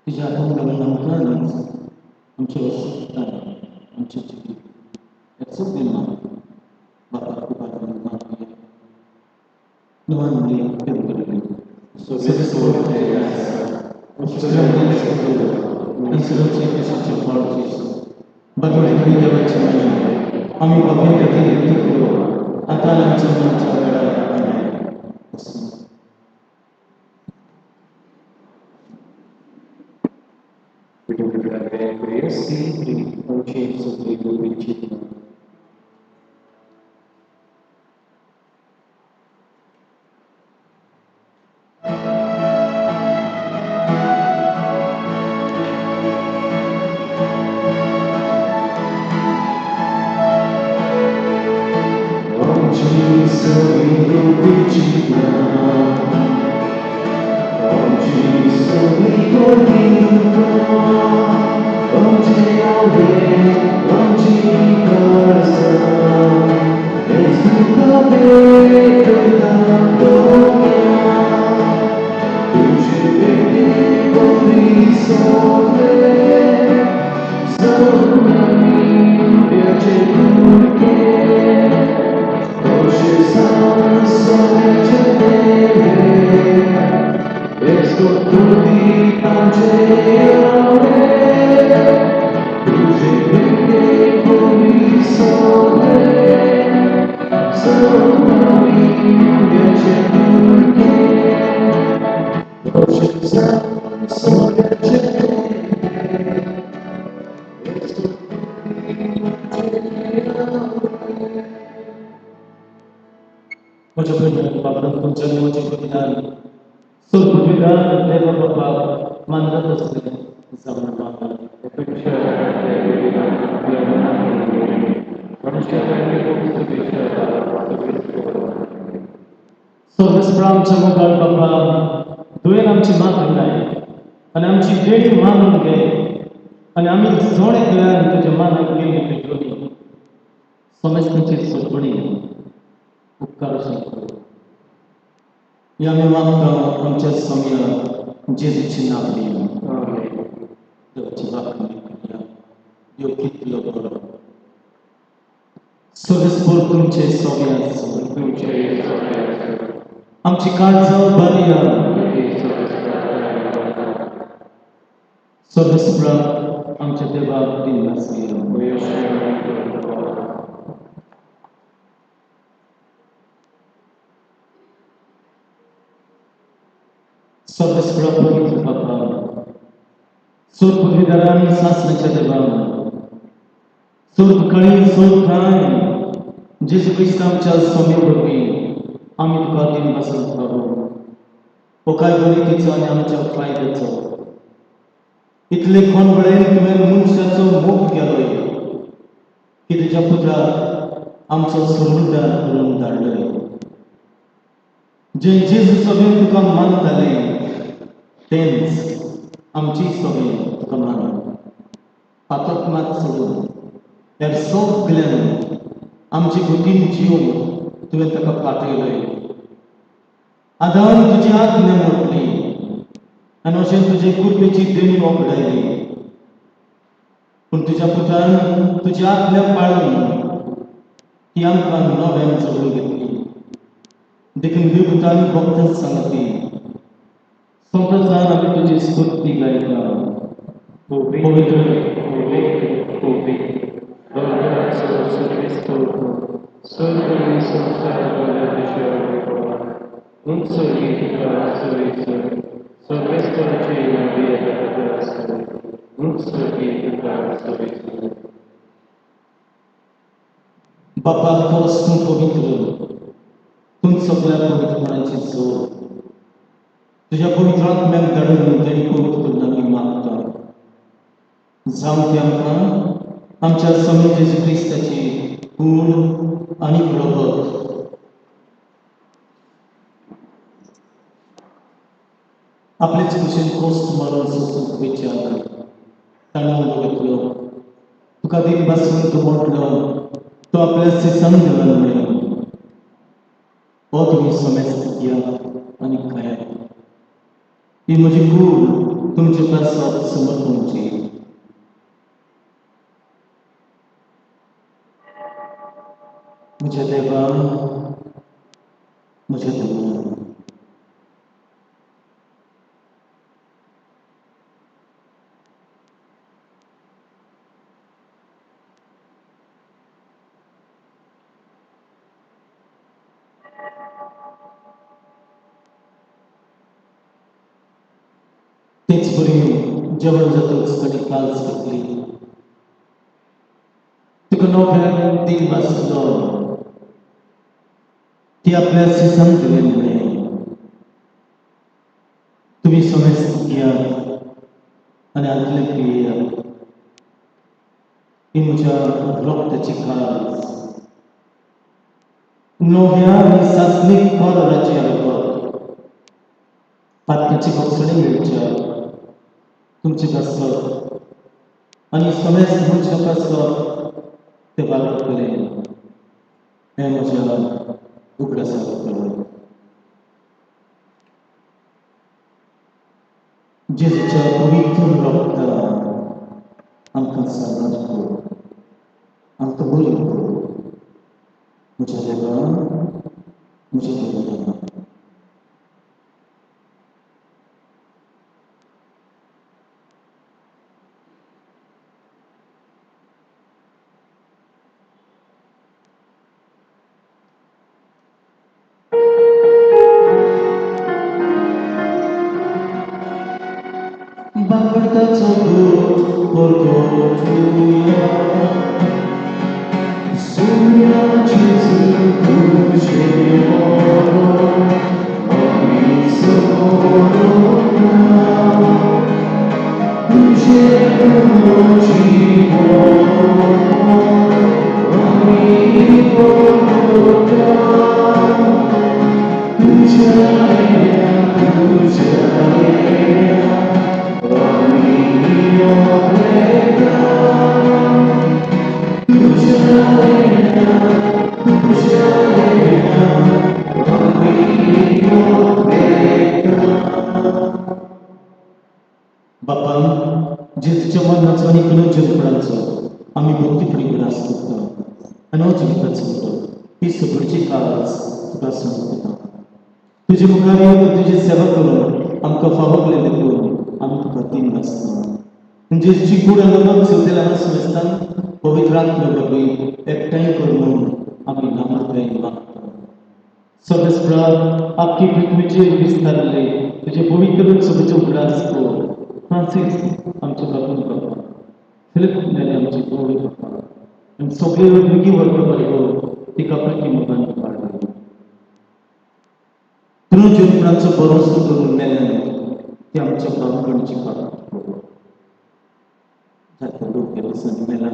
तिच्या हातान घालून आमकां आमचे वसताय आमचे जिवीत एकसुकली बापा कृपा करून मागुया. नवान केंद्र आम्ही बाबा करू आता आमच्या मनाच्या वेळार आमेन. Sempre आमचे सगळे गुरुची. Oggi sono vicino, oggi sono convinto, oggi oggi cosa, e tutto bene tanto tu ci vedi con risolve, sono mi piace perché. म्हज्या भयणान बाबरान तुमच्या म्हजे पतीन सोदपिदान देवा बाबा मानत आसले जावन मागला. सर्वस्प्रा आमच्या मोगाळ बाबा तुवें आमची मागणी आनी आमची देणी मानून घे आनी आमी जण एकल्यान तुज्या मानाक गेल्ली पेटोली समजतांची सोदपणी उपकार सांगतो. या आमी मागता आमच्या स्वामया जेजूची नांव घेवन. देवाची वागणूक करूया. देव कितलो बरो. सर्वस्पर तुमचे स्वामी आसूं. आमची काळजां बरया. सर्वस्प्रा आमच्या देवाक दिन आसया. सर्वस्प्रा पवित्र बाबा सोद पदवीधरांनी सासण्याच्या देवा सोद कळी सोद ठाय जेजू क्रिस्त आमच्या स्वामी वरवीं आमी तुका दिन बसत बाबू हो काय बरेकीचो आनी आमच्या फायद्याचो इतले कोण वेळेन तुवें मनशाचो मोग केलोय की तुज्या पुताक आमचो सोडूनदार करून धाडलोय. जे जेजू सगळें तुका मानताले तेंच आमची सगळी तुका मानून पातक मात सोडून हेर सगळ्यान आमची गोतीन जिवन तुवें ताका पातयलय. आदान तुजी आज्ञा मोडली आनी अशें तुजे कृपेची देणी वगडायली, पूण तुज्या पुतान तुजी आज्ञा पाळून ती आमकां नव्यान जगून घेतली. देखून देवपुतान भक्त सांगती संप्रसान आमी तुजी स्तुती गायता. पवित्र पवित्र पवित्र भगवान सर्वेस्पर सर्व संसार बापा खरोच तूं पवित्र, तूं सगळ्या पवित्रपणाची जोड. तुज्या पवित्र आत्म्याक धाडून तेणी पवित्र करून आमी मागता. जावं ती आमकां आमच्या स्वामी जेजू क्रिस्ताची कूड आनी रगत. आपलेच भशेन कोस्त मरण सोसूंक विचार ताणें उलो घेतलो. तुका दीन बासून तूं मोडलो, तो आपल्या सिसान देवान म्हणलें, हो तुमी समेस्त घेयात आनी खायात, ही म्हजी कूड तुमचे पासत समर्पणची. म्हज्या देवा, म्हज्या देवा, तेच बरी जेवण जातच ताणें काल्स घेतली. तुका नव्यान दिन वाचलो, ती आपल्या सिसान दिलें म्हणलें, तुमी समेस्त घेयात आनी हातलें पियेयात, ही म्हज्या रक्ताची काल्स, नव्या आनी सासणीक कराराचें रगत. पातकाची भोगसणी मेळच्या तुमचे पासत आनी समेस्त मनशां पासत ते वापरतले. हें म्हज्या उगडासाक करूं. जेजूच्या पवित्र रक्तान आमकां सादर कर, आमकां बरी कर. म्हज्या देवा, म्हज्या देवा. बाबडताचो दूत परतुया, सुर्याची तुझे मरण आमी सोडना, तुझे जीवन आमी परतुया, तुझ्या तुझ्या बापा, जेजूच्या मरणाचो आनी पुनर्जन्मपणाचो आमी भक्तीपणी उगडास करता आनी हो जिविताचो उदक ही सगळची काळज तुका समर्पिता. तुजे मुखार येवन तुजी सेवा करून आमकां फावो केलें देखून आमी तुका तीन वाचता. जेजूची कूड आनी रगत सेवतेल्या समेस्तान पवित्र आत्म्या वरवीं एकठांय कर म्हणून आमी नम्रतायेन मागता. सर्वेस्परा, आख्खी पृथ्वीचेर विस्तारले तुजे पवित्र सभेचो उगडास कर. फ्रांसीस आमचे बापून बापा, फिलिप नेले आमचे गोवे बापा, आनी सगळे वेगळी वर्ग बरे तिका प्रतिमुखान काडली. पुनर्जन्मपणाचो भरोसो करून मेल्यान ती आमच्या बांगणची पात्र जाता. लोक ह्या दिसांनी मेला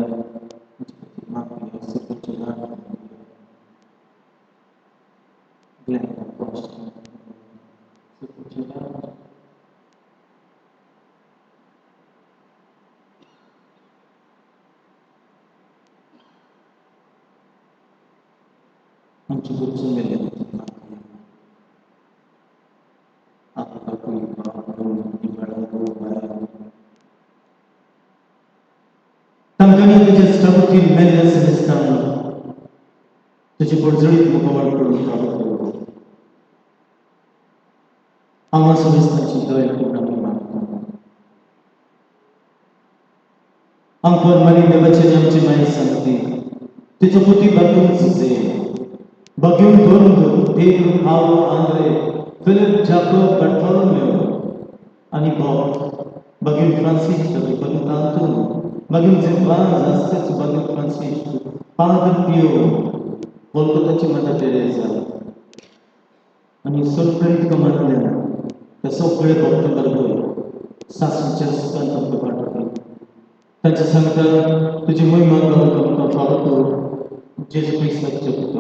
आमचे घरचो मेल्ले बापूय बाव तांकांनी तुज्या स्टावती मेल्ल्या समेस्तांक तुजे पर्जळीत मुखावर करून फावो कर. हांगा समेस्तांची दया करून आमी मागता. आमकां मारी देवाचे आमची माई सांगती तिचो पुती बागून सुजे बागून धरून Pedro Paulo Andre Philip Jacob Bartholomew आनी बॉब बागून फ्रांसीस बागून तांतून बागून झेवाज आसतेच बागून फ्रांसीस पादर पियो कोलकाताची माता तेरेजा आनी सगळे कमांतल्यान त्या सगळे भक्त बरोबर सासूच्या सुखान तुमकां वाटोवपी तांचे सांगता तुजी महिमा गावंक आमकां फावो कर जेजू क्रिस्ताच्या पुता.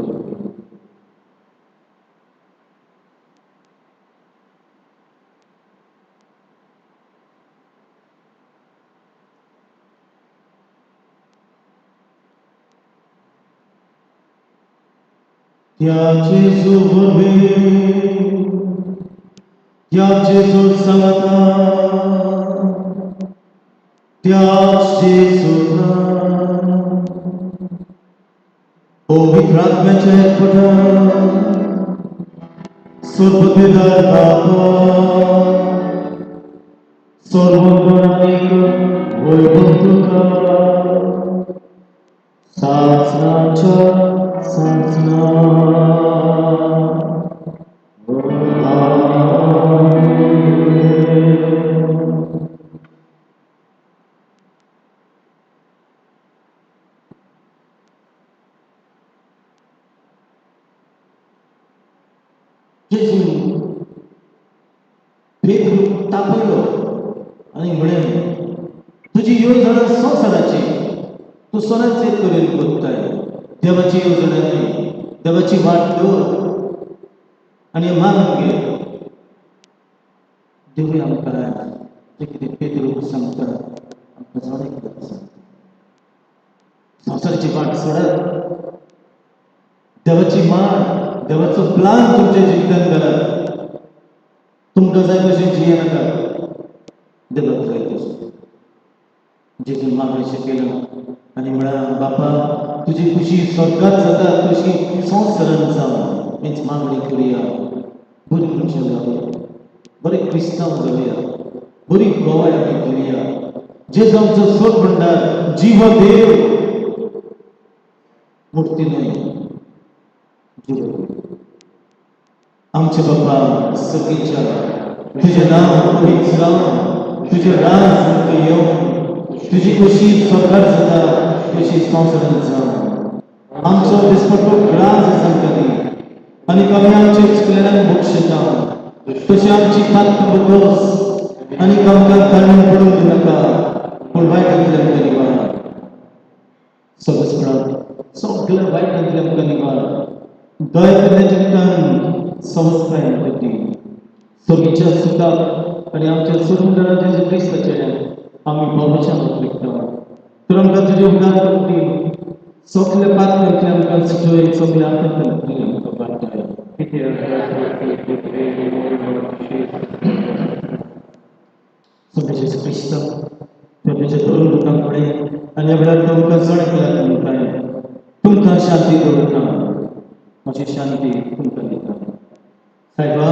त्या जेजू वरवीं त्या जेजू सांगता त्या जेजून पवित्र आत्म्याच्या एकवटान सर्वतेदार बापा सर्वगुणांक वैभव तुका सासनाच्या सासना. जेजून पेद्रूक तापयलो आनी म्हळें तुजी येवजण संवसाराची तूं सोनाचे तरेन कोत्ताय देवाची येवजण न्हय देवाची वाट दवर आनी मानून घे. देवूय आमकां जें कितें पेद्रूक सांगता आमकां जण एकल्याक सांगता संवसाराची वाट सोडात देवाची मान देवाचो प्लान तुमच्या जिवितांत घालात. तुमकां जाय तशें जियेनाका देवाक जाय तशें. जेजून मागणें केलें आनी म्हळ्यार बापा तुजी खुशी स्वर्गात जाता तशी संवसारांत जावं हीच मागणी करुया. बरी मनशां जावया बरे क्रिस्तांव जावया बरी गोवाय आमी करुया. जेजू आमचो सोद म्हणटार जीव देव मुर्ती न्हय जीव देव. आमचे बापा सगळीच्या तुजें नांव पवित्र जावं तुजें राज आमकां येवं तुजी खुशी स्वर्गात जाता तशी संवसारांत जावं. आमचो दिसपट्टो ग्रास आमकां दी आनी आमी आमच्या चुकलेल्यांक बक्षिता तशी आमची पात्र बोगस आनी आमकां ताणून पडूंक दिनाका पूण वायटांतले आमकां निवार. सगळेपणान सगळ्या वायटांतले आमकां निवार. दया केल्ल्या जिवितान संस्काय आमकां दी. सगळीच्या सुखाक आनी आमच्या सुंदर जेजू क्रिस्ताच्या आमी बाबाच्या विकता तर आमकां तुजे उपकार करती सगळे पात्रांतले आमकां सुटोय सगळे आतंकांतले आमकां वाटाय. सगळे जेजू क्रिस्त तुज्या धरून तुका फुडें आनी ह्या वेळार तुमकां जण एकल्याक म्हणटाय तुमकां शांती दवरता म्हजी शांती तुमकां दिता. सायबा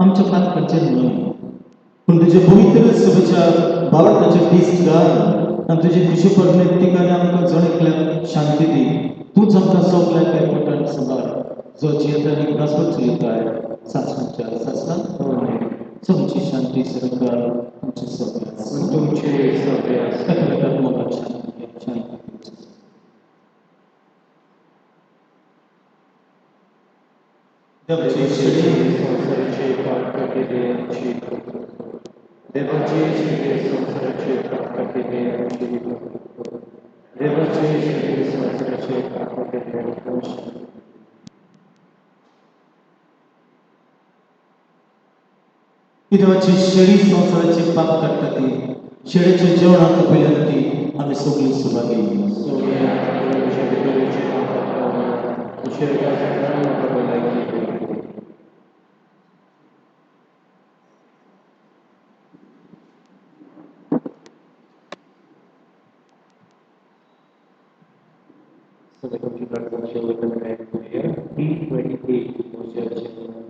आमच्या पातकांचेर न्हय पूण तुजे पवित्र सभेच्या भावार्थाचे दीस घाल आनी तुजे खुशी परमेत्तिकाने आमकां जण एकल्याक शांती दी. तूंच आमकां सगल्याक एकवटान सांबाळ जो जियेता आनी रासवत चलयताय सासणाच्या सासणाक. तुमची शांती सरकार तुमचे सगळ्या तुमचे सगळे आसा. एकामेकाक मोगान शांती शांती तुमची. देवाची शेळी संवसाराचे पाप काडिल्ले आमची कृपा कर. देवाचे शिरे संवसाराचे पाप काडिल्ले आमची कृपा कर. देवाचे शिरे संवसाराचे पाप काडिल्ले आमची ही देवाची शेळी संवसाराचे पाप काडटा ती शेळीच्या जेवणाक पयल्यान ती आमी सगळीं सुभागी. सोम्या तुमच्या भितरचे सुशेगाद सदां म्हाका भलायकी दिवं. So the computer function with the right here, T28 motion.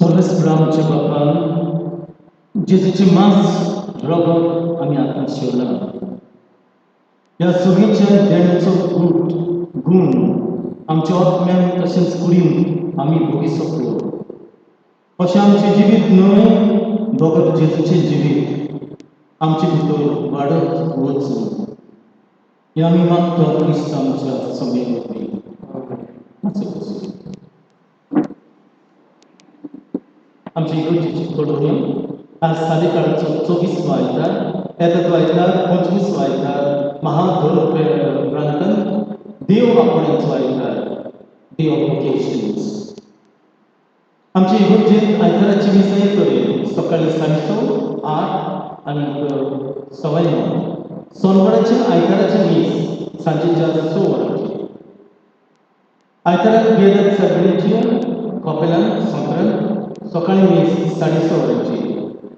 सर्वेस्परा आमच्या बापान जेजूचे मांस रगत आमी आतां शेवला. ह्या सुगीच्या देण्याचो गूट तशेंच कुडीन आमी भोगी शकलो. अशें आमचें जिवीत न्हय बगर जेजूचें जिवीत आमचे भितर वाडत वचूं हें आमी मागता क्रिस्त आमच्या समे वरवीं. आमची इगर्जेची कळोवणी. आज सादेकाळाचो 24वो आयतार. येता तो आयतार 25वो आयतार, महाधर्म प्रांतान देव आपोवण्याचो आयतार, डे ऑफ वोकेशन्स. आमचे इगर्जेंत आयताराची मिसां हे तरेन: सकाळी 6:30, 8 आनी 9:15. सोनवाराचें आयताराचें मीस सांजेच्या 6 वरांचेर. आयताराक पियेदाद सगळ्यांची कॉपेलान संक्रांत सकाळी मीस 6:30 वरांची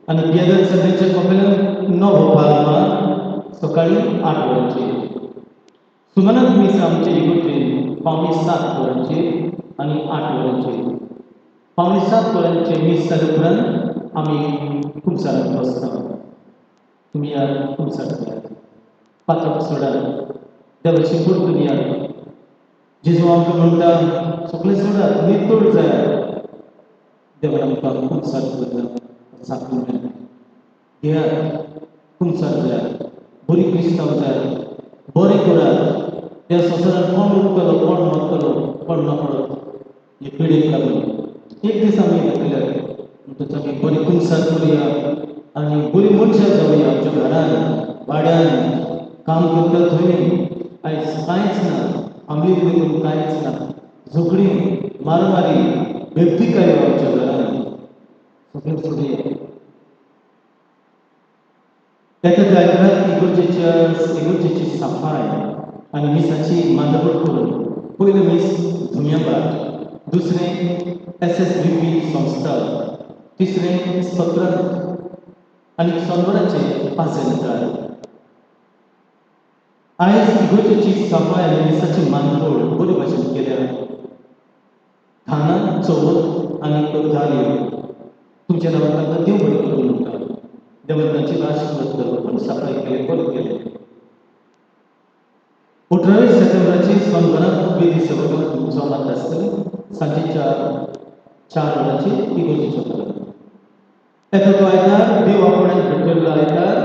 आनी पियेदाद सगळ्यांच्या कॉपेलान नोवो पाल्मा सकाळी 8 वरांचेर. सुमनात मीस आमचे इगर्जेन 6:45 वरांचेर आनी 8 वरांचेर. 6:45 वरांचेर मीस जाले उपरांत आमी कुमसारांत बसता. तुमी ह्या कुमसार करात, पात्रांव सोडात, देवाची परतून यात. जेजू आमकां म्हणटा, सगळें सोडात, नितळ जायात. देवान आमकां कुमसार करता साक्रामेंत घेयात, कुमसार जायात, बरी क्रिस्तांव जायात, बरें करात. त्या संवसारांत कोण उरतलो, कोण मरतलो, कोण नकळत. हे पिडेक लागून एक दीस आमी येतले. म्हणटच आमी बरी कुमसार करुया आनी बरी मनशां जावया. आमच्या घरान, वाड्यान, काम करता थंय आयज कांयच ना, आमली करून कांयच ना. झगडीं, मारामारी, बेबदीकायो आमच्या घरान सगळें सोडया. ताका आयताराक इगर्जेची सफाय आनी मिसाची मांडवळ करून पयलें मीस धुम्याबाट, दुसरें एसएसबीपी संस्था, तिसरें सत्रांत आनी सोनवराचें पाजेंतार. आयज इगर्जेची सफाय आनी मिसाची मांडवळ बरे भाशेन केल्या. थाना, चवथ आनी धालयो तुमच्या नांवान तांकां देव बरें करूं म्हणटा. देवान तांची आशिर्वाद करूं. पण सफाय केले, बरें केलें. 18 सप्टेंबराची सोनवराक वेदी सेवकांक जमात आसतली सांजेच्या 4 वरांचेर इगर्जेच्या घरांत. येता तो आयतार देव आपोवण्याक भेटलेलो आयतार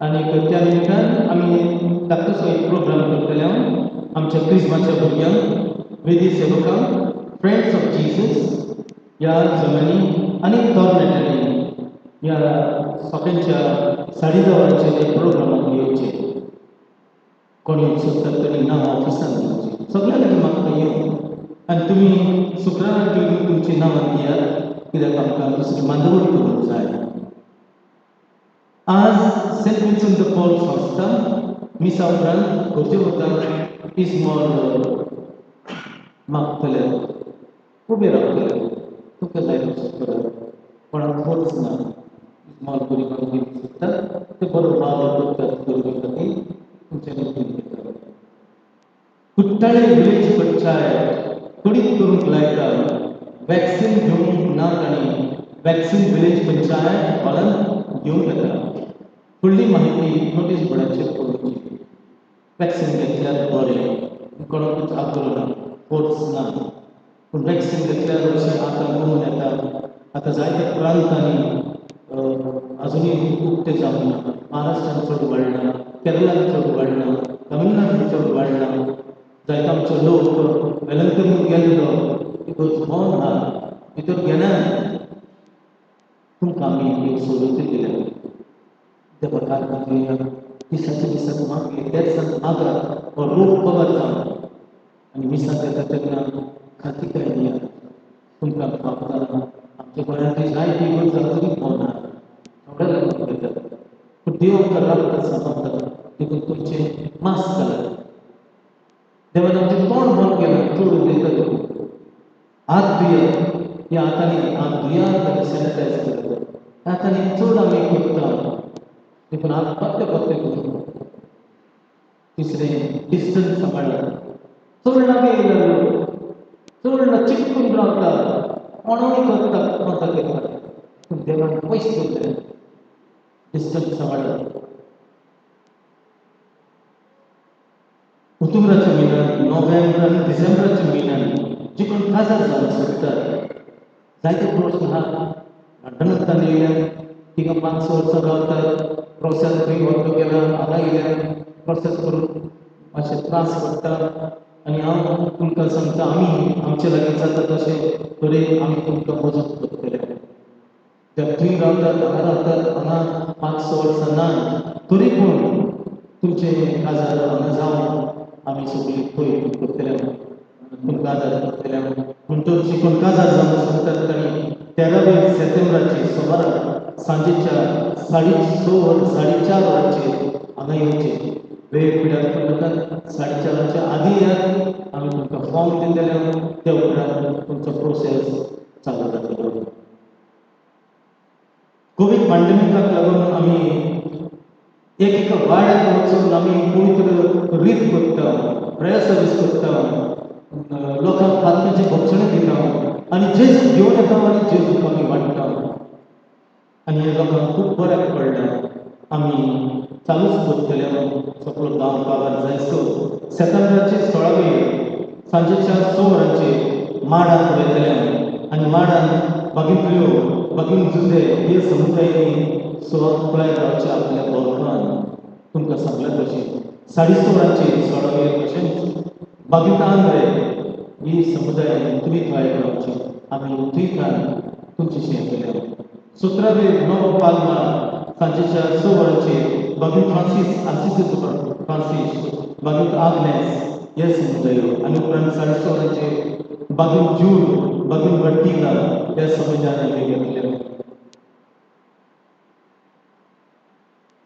आनी त्या निमित्तान आमी धाकटोसो एक प्रोग्राम करतले. आमच्या क्रिस्माच्या भुरग्यांक, वेदी सेवकांक, फ्रेंड्स ऑफ जीसस ह्या जमानी आनी तरणाट्यांनी ह्या सकाळच्या 10:30 वरांचेर एक प्रोग्रामाक येवचें. कोण येवंक सोदतात ताणी नांव ऑफिसान दिवचें. सगळ्या लागीं मागता, येवन आनी तुमी शुक्राराक येवन तुमचीं नांवां दियात, कित्याक आमकां दुसरी मांडवळ करूंक जाय. आज सेंट विन्संट the Paul संस्था मिसा उपरांत गरजे वता इस्मॉल मागतले, उबे रावतले. तुमकां जाय तशें करात, कोणाक फोर्स ना. इस्मॉल गरिबांक दिवंक सोदतात ते बरो वावर करतात गरिबां खातीर, तुमच्यानी दिवंक येता. कुट्टाळे विलेज पंचायत कळीत करूंक लायता, वॅक्सिन घेवंक ना तांणी वॅक्सिन विलेज पंचायत हॉलांत घेवंक येता. फुडली माहिती नोटीस बोर्डाचेर पळोवची. वॅक्सिन घेतल्यार बरें. कोणाकूच आग्रो ना, फोर्स ना, पूण वॅक्सिन घेतल्यार अशें आतां गोवन येता. आतां जायत्या प्रांतांनी अजुनूय उक्तें जावंक ना. महाराष्ट्रान चड वाडला, केरळान चड वाडला, तमिळनाडून चड वाडला. जायतो आमचो लोक वेलंकनी गेल्लो इगर्ज बंद आहा, भितर घेना. तुमकां आमी एक सवलती दिल्या. देवा कारभार घेवया. दिसाच्या दिसाक मागीर तेर्सान मागात हो रोग कवर जावन आनी मिसाक येता तेन्ना खातिकाय दियात. तुमकां फावता. आमच्या गोंयांत जायती इगर्ज अजुनूय बंद आहा, थोडे लोक घेतात, पूण देव आमकां राखता, सांबाळटा. देखून तुमचें मास्क घालात. देवान आमचें तोंड बंद केलां, चड उलयता देखून. हात धुयात. ह्या हातांनी हात धुयात आनी सॅनिटायज करात. ह्या हातांनी चड आमी करता, देखून हात परते परते करून. तिसरें, डिस्टन्स सांबाळात. चड लागीं येयलो लोक, चड चिटकून रावता, कोणूय करता, कोणाक येता, पूण देवान पयस दवरलें. डिस्टन्स सांबाळात. ऑक्टोबराच्या म्हयन्यात, नोव्हेंबर आनी डिसेंबराच्या म्हयन्यात जे कोण काजार जावंक सोदतात, जायते प्रश्न आहा. लंडनांतल्यान येयल्यात, थिंगा 5-6 वर्सां रावतात, प्रोसेस खंय वचूंक गेला, हांगा येयल्यार प्रोसेस करून मातशे त्रास पडटा. आनी हांव तुमकां सांगता, आमी आमचे लागीं जाता तशें तरेन आमी तुमकां मजत करतले. जर थंय रावतात, हांगा रावतात, हांगा 5-6 वर्सां ना, तरी पूण तुमचें काजार हांगा जावन आमी सगळी पळय करतले, तुमकां आदार करतले. म्हणटच जे कोण काजार जावंक सोदतात तांणी 13 सप्टेंबराचेर सोमारा सांजेच्या 6:30 4:30 वरांचेर हांगा येवचें. वेळ पिड्यार नाकात, 4:30 वरांच्या आदी येयात. आमी तुमकां फॉर्म दितले, त्या उपरांत तुमचो प्रोसेस चालू जातलो. कोवीड पांडेमिकाक लागून आमी एक एका वाड्यार वचून आमी पवित्र रीत करता, प्रेयर सर्वीस करता, लोकांक आत्म्याचे भक्षणें दिता आनी जेजूक घेवन येता आनी जेजूक आमी वाडटा आनी हे लोकांक खूब बऱ्याक पडलें. आमी चालूच दवरतले सगळो गांव काबार जायसो. सेतेंब्राचे 16 सांजेच्या 6 वरांचेर माडान वयतले आनी माडान बागींतल्यो बागीन जुजे हे समुदायांनी सुवात पळयत रावचे आपल्या बोरकान. तुमकां सांगलें तशें 6:30 वरांचेर 16 तशेंच बागीत आंद्रे ही समुदायान तुमी थंय रावची, आमी थंय तुमची येतले. 17 नवो पालमा सांजेच्या 6 वरांचेर बागीन फ्रांसीस आसिस फ्रांसीस बागीत आग्नेस हे समुदाय आनी उपरांत 6:30 वरांचेर बागीन जूड बागीन बट्टिला ह्या समुदायान घेतले.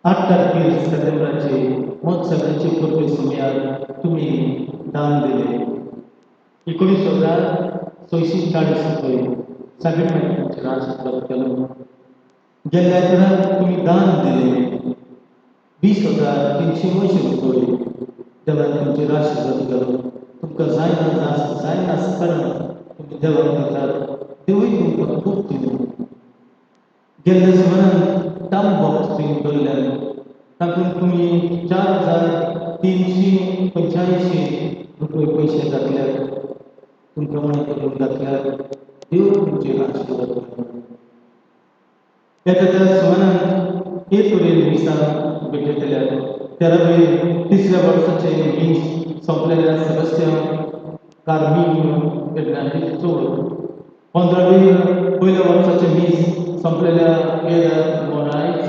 8 तारखेर सप्टेंबराचे मत सगळ्यांचे परबे सुमयार तुमी दान दिले 19,640 रुपये. सगळे तुमचे आशीर्वाद केलो. गेल्ल्या आयतारा तुमी दान दिले 20,380 रुपये. देवान तुमचेर आशीर्वाद केलो. तुमकां जायना जायनासतना तुमी देवाक दितात, देवूय तुमकां खूब दिलो. गेल्ल्या सुमारान टम बॉक्स तुमी दवरल्यान तातूंत तुमी 4,385 रुपये पयशे घातल्यात. तुमकां मणी करून घातल्यार देव तुमचेर आशीर्वाद करता. येता त्या सुमारान एक वयर मिसां भेटयतल्या. 13 तिसऱ्या वर्साचे मीस सोंपलेल्या सेबास्तियांव कार्मिनियो फेर्नांडीस चवथ. 15 पयल्या वर्साचे मीस सोंपलेल्या पेदर मोरायस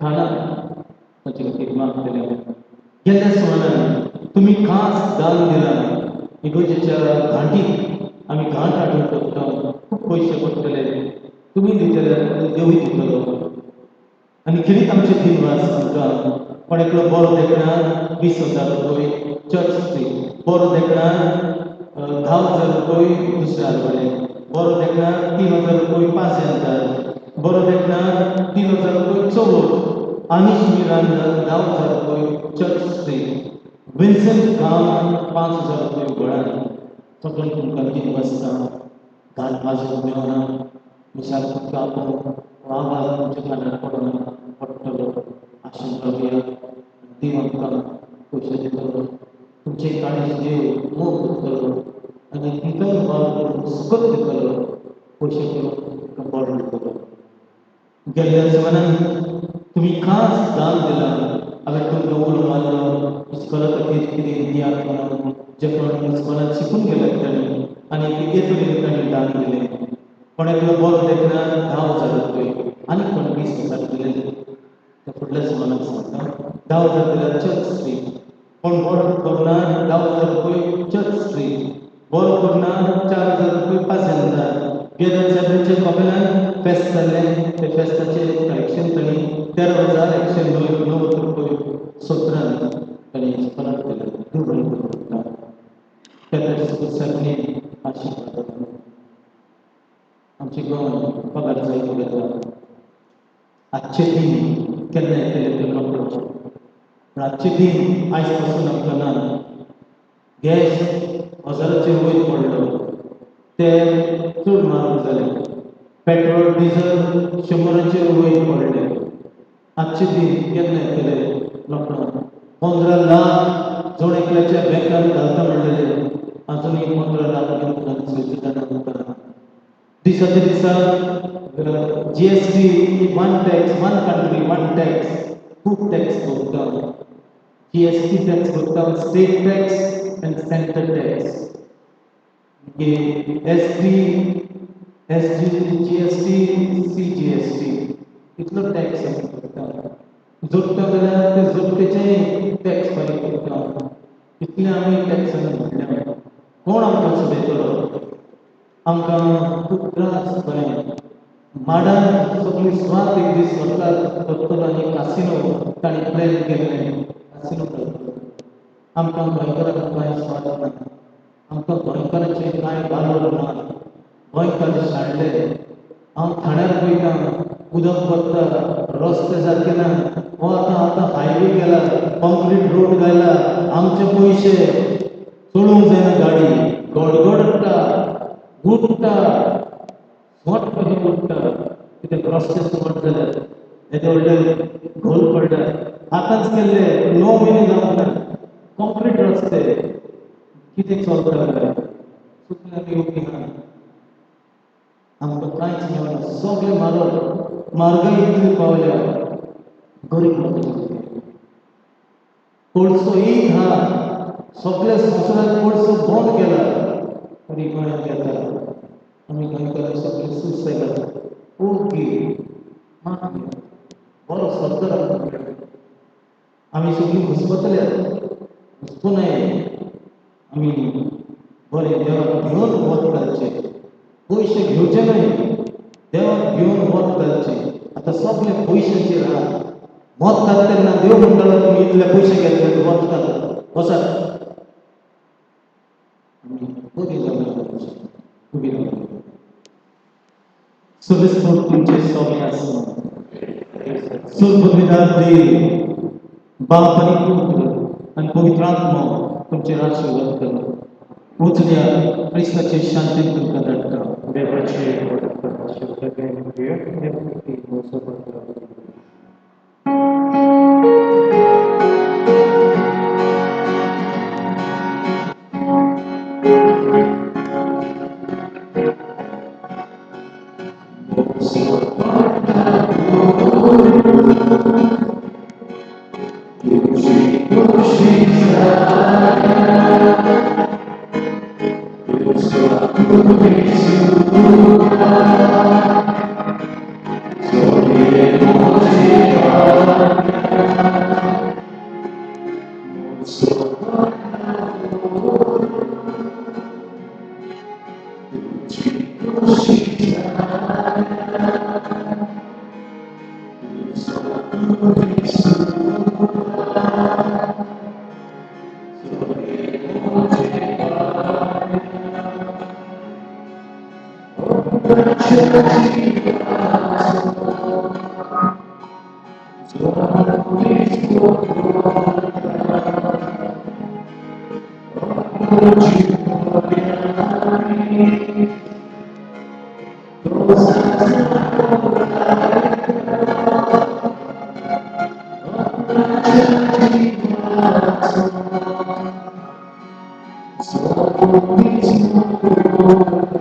थाना ताचे खातीर मागतले. गेल्ल्या सुमारान तुमी खास दान दिला इगर्जेच्या घांटीक. आमी घांट हाडूंक सोदता, खूब पयशे पडटले. तुमी दितले आनी देवूय दितलो. आनी खेरीत आमचे दिनवास आमकां कोण एकलो बरो देखणार 20,000 रुपये चर्च स्ट्रीट, बरो देखणार 10,000 रुपये दुसऱ्या कडेन, बरो देखणार 3,000 रुपये पांच, बरो देखणार 3,000 रुपये चवथ, आनीश मिरांदा 10,000 रुपये चर्च स्ट्रीट, विन्सेंट गांव 5,000 रुपये गोळान. सगळ्यांक तुमकां दिनवासता. घांट वाजोवंक मेळना, मिसाक तुमकां आपोवंक आवाज तुमच्या कानार पडना, पडटलो आशेन रावया. देव आमकां पयशे दितलो, तुमचे काळीज देव मोग करतलो आनी तुमकांय वावर करून सुकत दितलो, पयशे करून तुमकां बरो दितलो. गेल्ल्या जमान्यान तुमी खास दान दिला. हांवें तुमकां उलो मारलो इस्कोला खातीर कितें दियात म्हणून. जे कोण इस्कोलांत शिकून गेल्यात तांणी आनी एक तरेन तांणी दान दिलें. कोण एकलो बरो देखणार 10,000 रुपये आनी कोण 20,000 दिले, ते फुडल्या सुमानाक सांगता. 10,000 दिल्यार चर्च स्ट्रीट. कोण बरो करणार 10,000 रुपये चर्च स्ट्रीट, बरो करणार 4,000 रुपये पांच. गेल्या सायबीच्या कपेलान फेस्त जाल्लें, ते फेस्ताचें कलेक्शन तांणी 13,190 रुपये सत्रान तांणी इस्कोलाक दिलें. देव बरें करूं. त्या सायबीनी आशिर्वाद. आमचे गोंय पगार जायत गेला. आजचे दिन केन्ना येतले ते नकळो, पूण आजचे दिन आयज पासून आमकां ना. गॅस हजाराचेर वयर पडलो, तेल चड म्हारग जालें, पेट्रोल डिझल 100ाचेर वयर पडले. आजचे दिन केन्ना येतले नकळो. 15 लाख जण एकल्याच्या बँकान घालता म्हणलेले, अजुनूय 15 लाख घेवंक ना. दिसाच्या दिसा GST, one tax, one country one tax, खूब टॅक्स भरता. जीएसटी टॅक्स भरता, state tax and central tax, ST, SG GST, CGST, इतलो टॅक्स आमी भरता. जोडटा जाल्यार ते जोडटेचेय टॅक्स फारीक करता. इतले आमी टॅक्स आमी भरल्या. कोण आमकां चलयतलो? आमकां खूब त्रास. खरें, माडान सगळी स्वात एक दीस सरकार करतलो आनी कासिनो तांणी प्लॅन केल्लें, कासिनो करतलो. आमकां गोंयकारांक कांय स्वात ना. आमकां गोंयकारांचें कांय वालोर ना. गोंयकार सांडले. हांव ठाण्यार वयता, उदक पडटा, रस्ते सारके ना. हो आतां आतां हायवे गेला, कॉन्क्रीट रोड घायला. आमचे पयशे. चलोवंक जायना गाडी, गडगडटा, उडटा, स्वट कशें उडटा. कित्याक रस्ते सुमट जाल्यार येदे व्हडले घोल पडल्या. आतांच केल्ले, 9 म्हयने जावंक ना कॉन्क्रीट रस्ते. कितें चलता काय? चुकल्यार योग्य ना. आमकां कांयच मेळना. सगळें म्हारग. म्हारगाय इतली पावल्या गरीब लोकांचे. कोळसो एक हा, सगळ्या संवसारात कोळसो बंद केला तरी गोंयांत येता. आमी गोंयकारां सगळे सुसायड जाता. ओके, माफ. बरो सरकार आमकां मेळ्ळो. आमी सगळीं घुसपतले. घुसपूं नये. आमी बरें देवाक घेवन वत घालचें, पयशे घेवचे न्हय. देवाक घेवन मत घालचें. आतां सगळे पयशांचेर आहा. मत घालता तेन्ना देव म्हणटालो, तुमी इतले पयशे घेतले, मत घाला, वचात. आमी बरी जावं, उबी रावली. सुविस्फोट तुमचे सगळे आसूं. सुरबुद्धिदार देव बाप आनी पुत्र आनी पवित्र आत्मो तुमचेर आशीर्वाद करूं. वचुया, क्रिस्ताचे शांतीन तुमकां धाडटा. देवाची सगळ्यांनी. Thank you.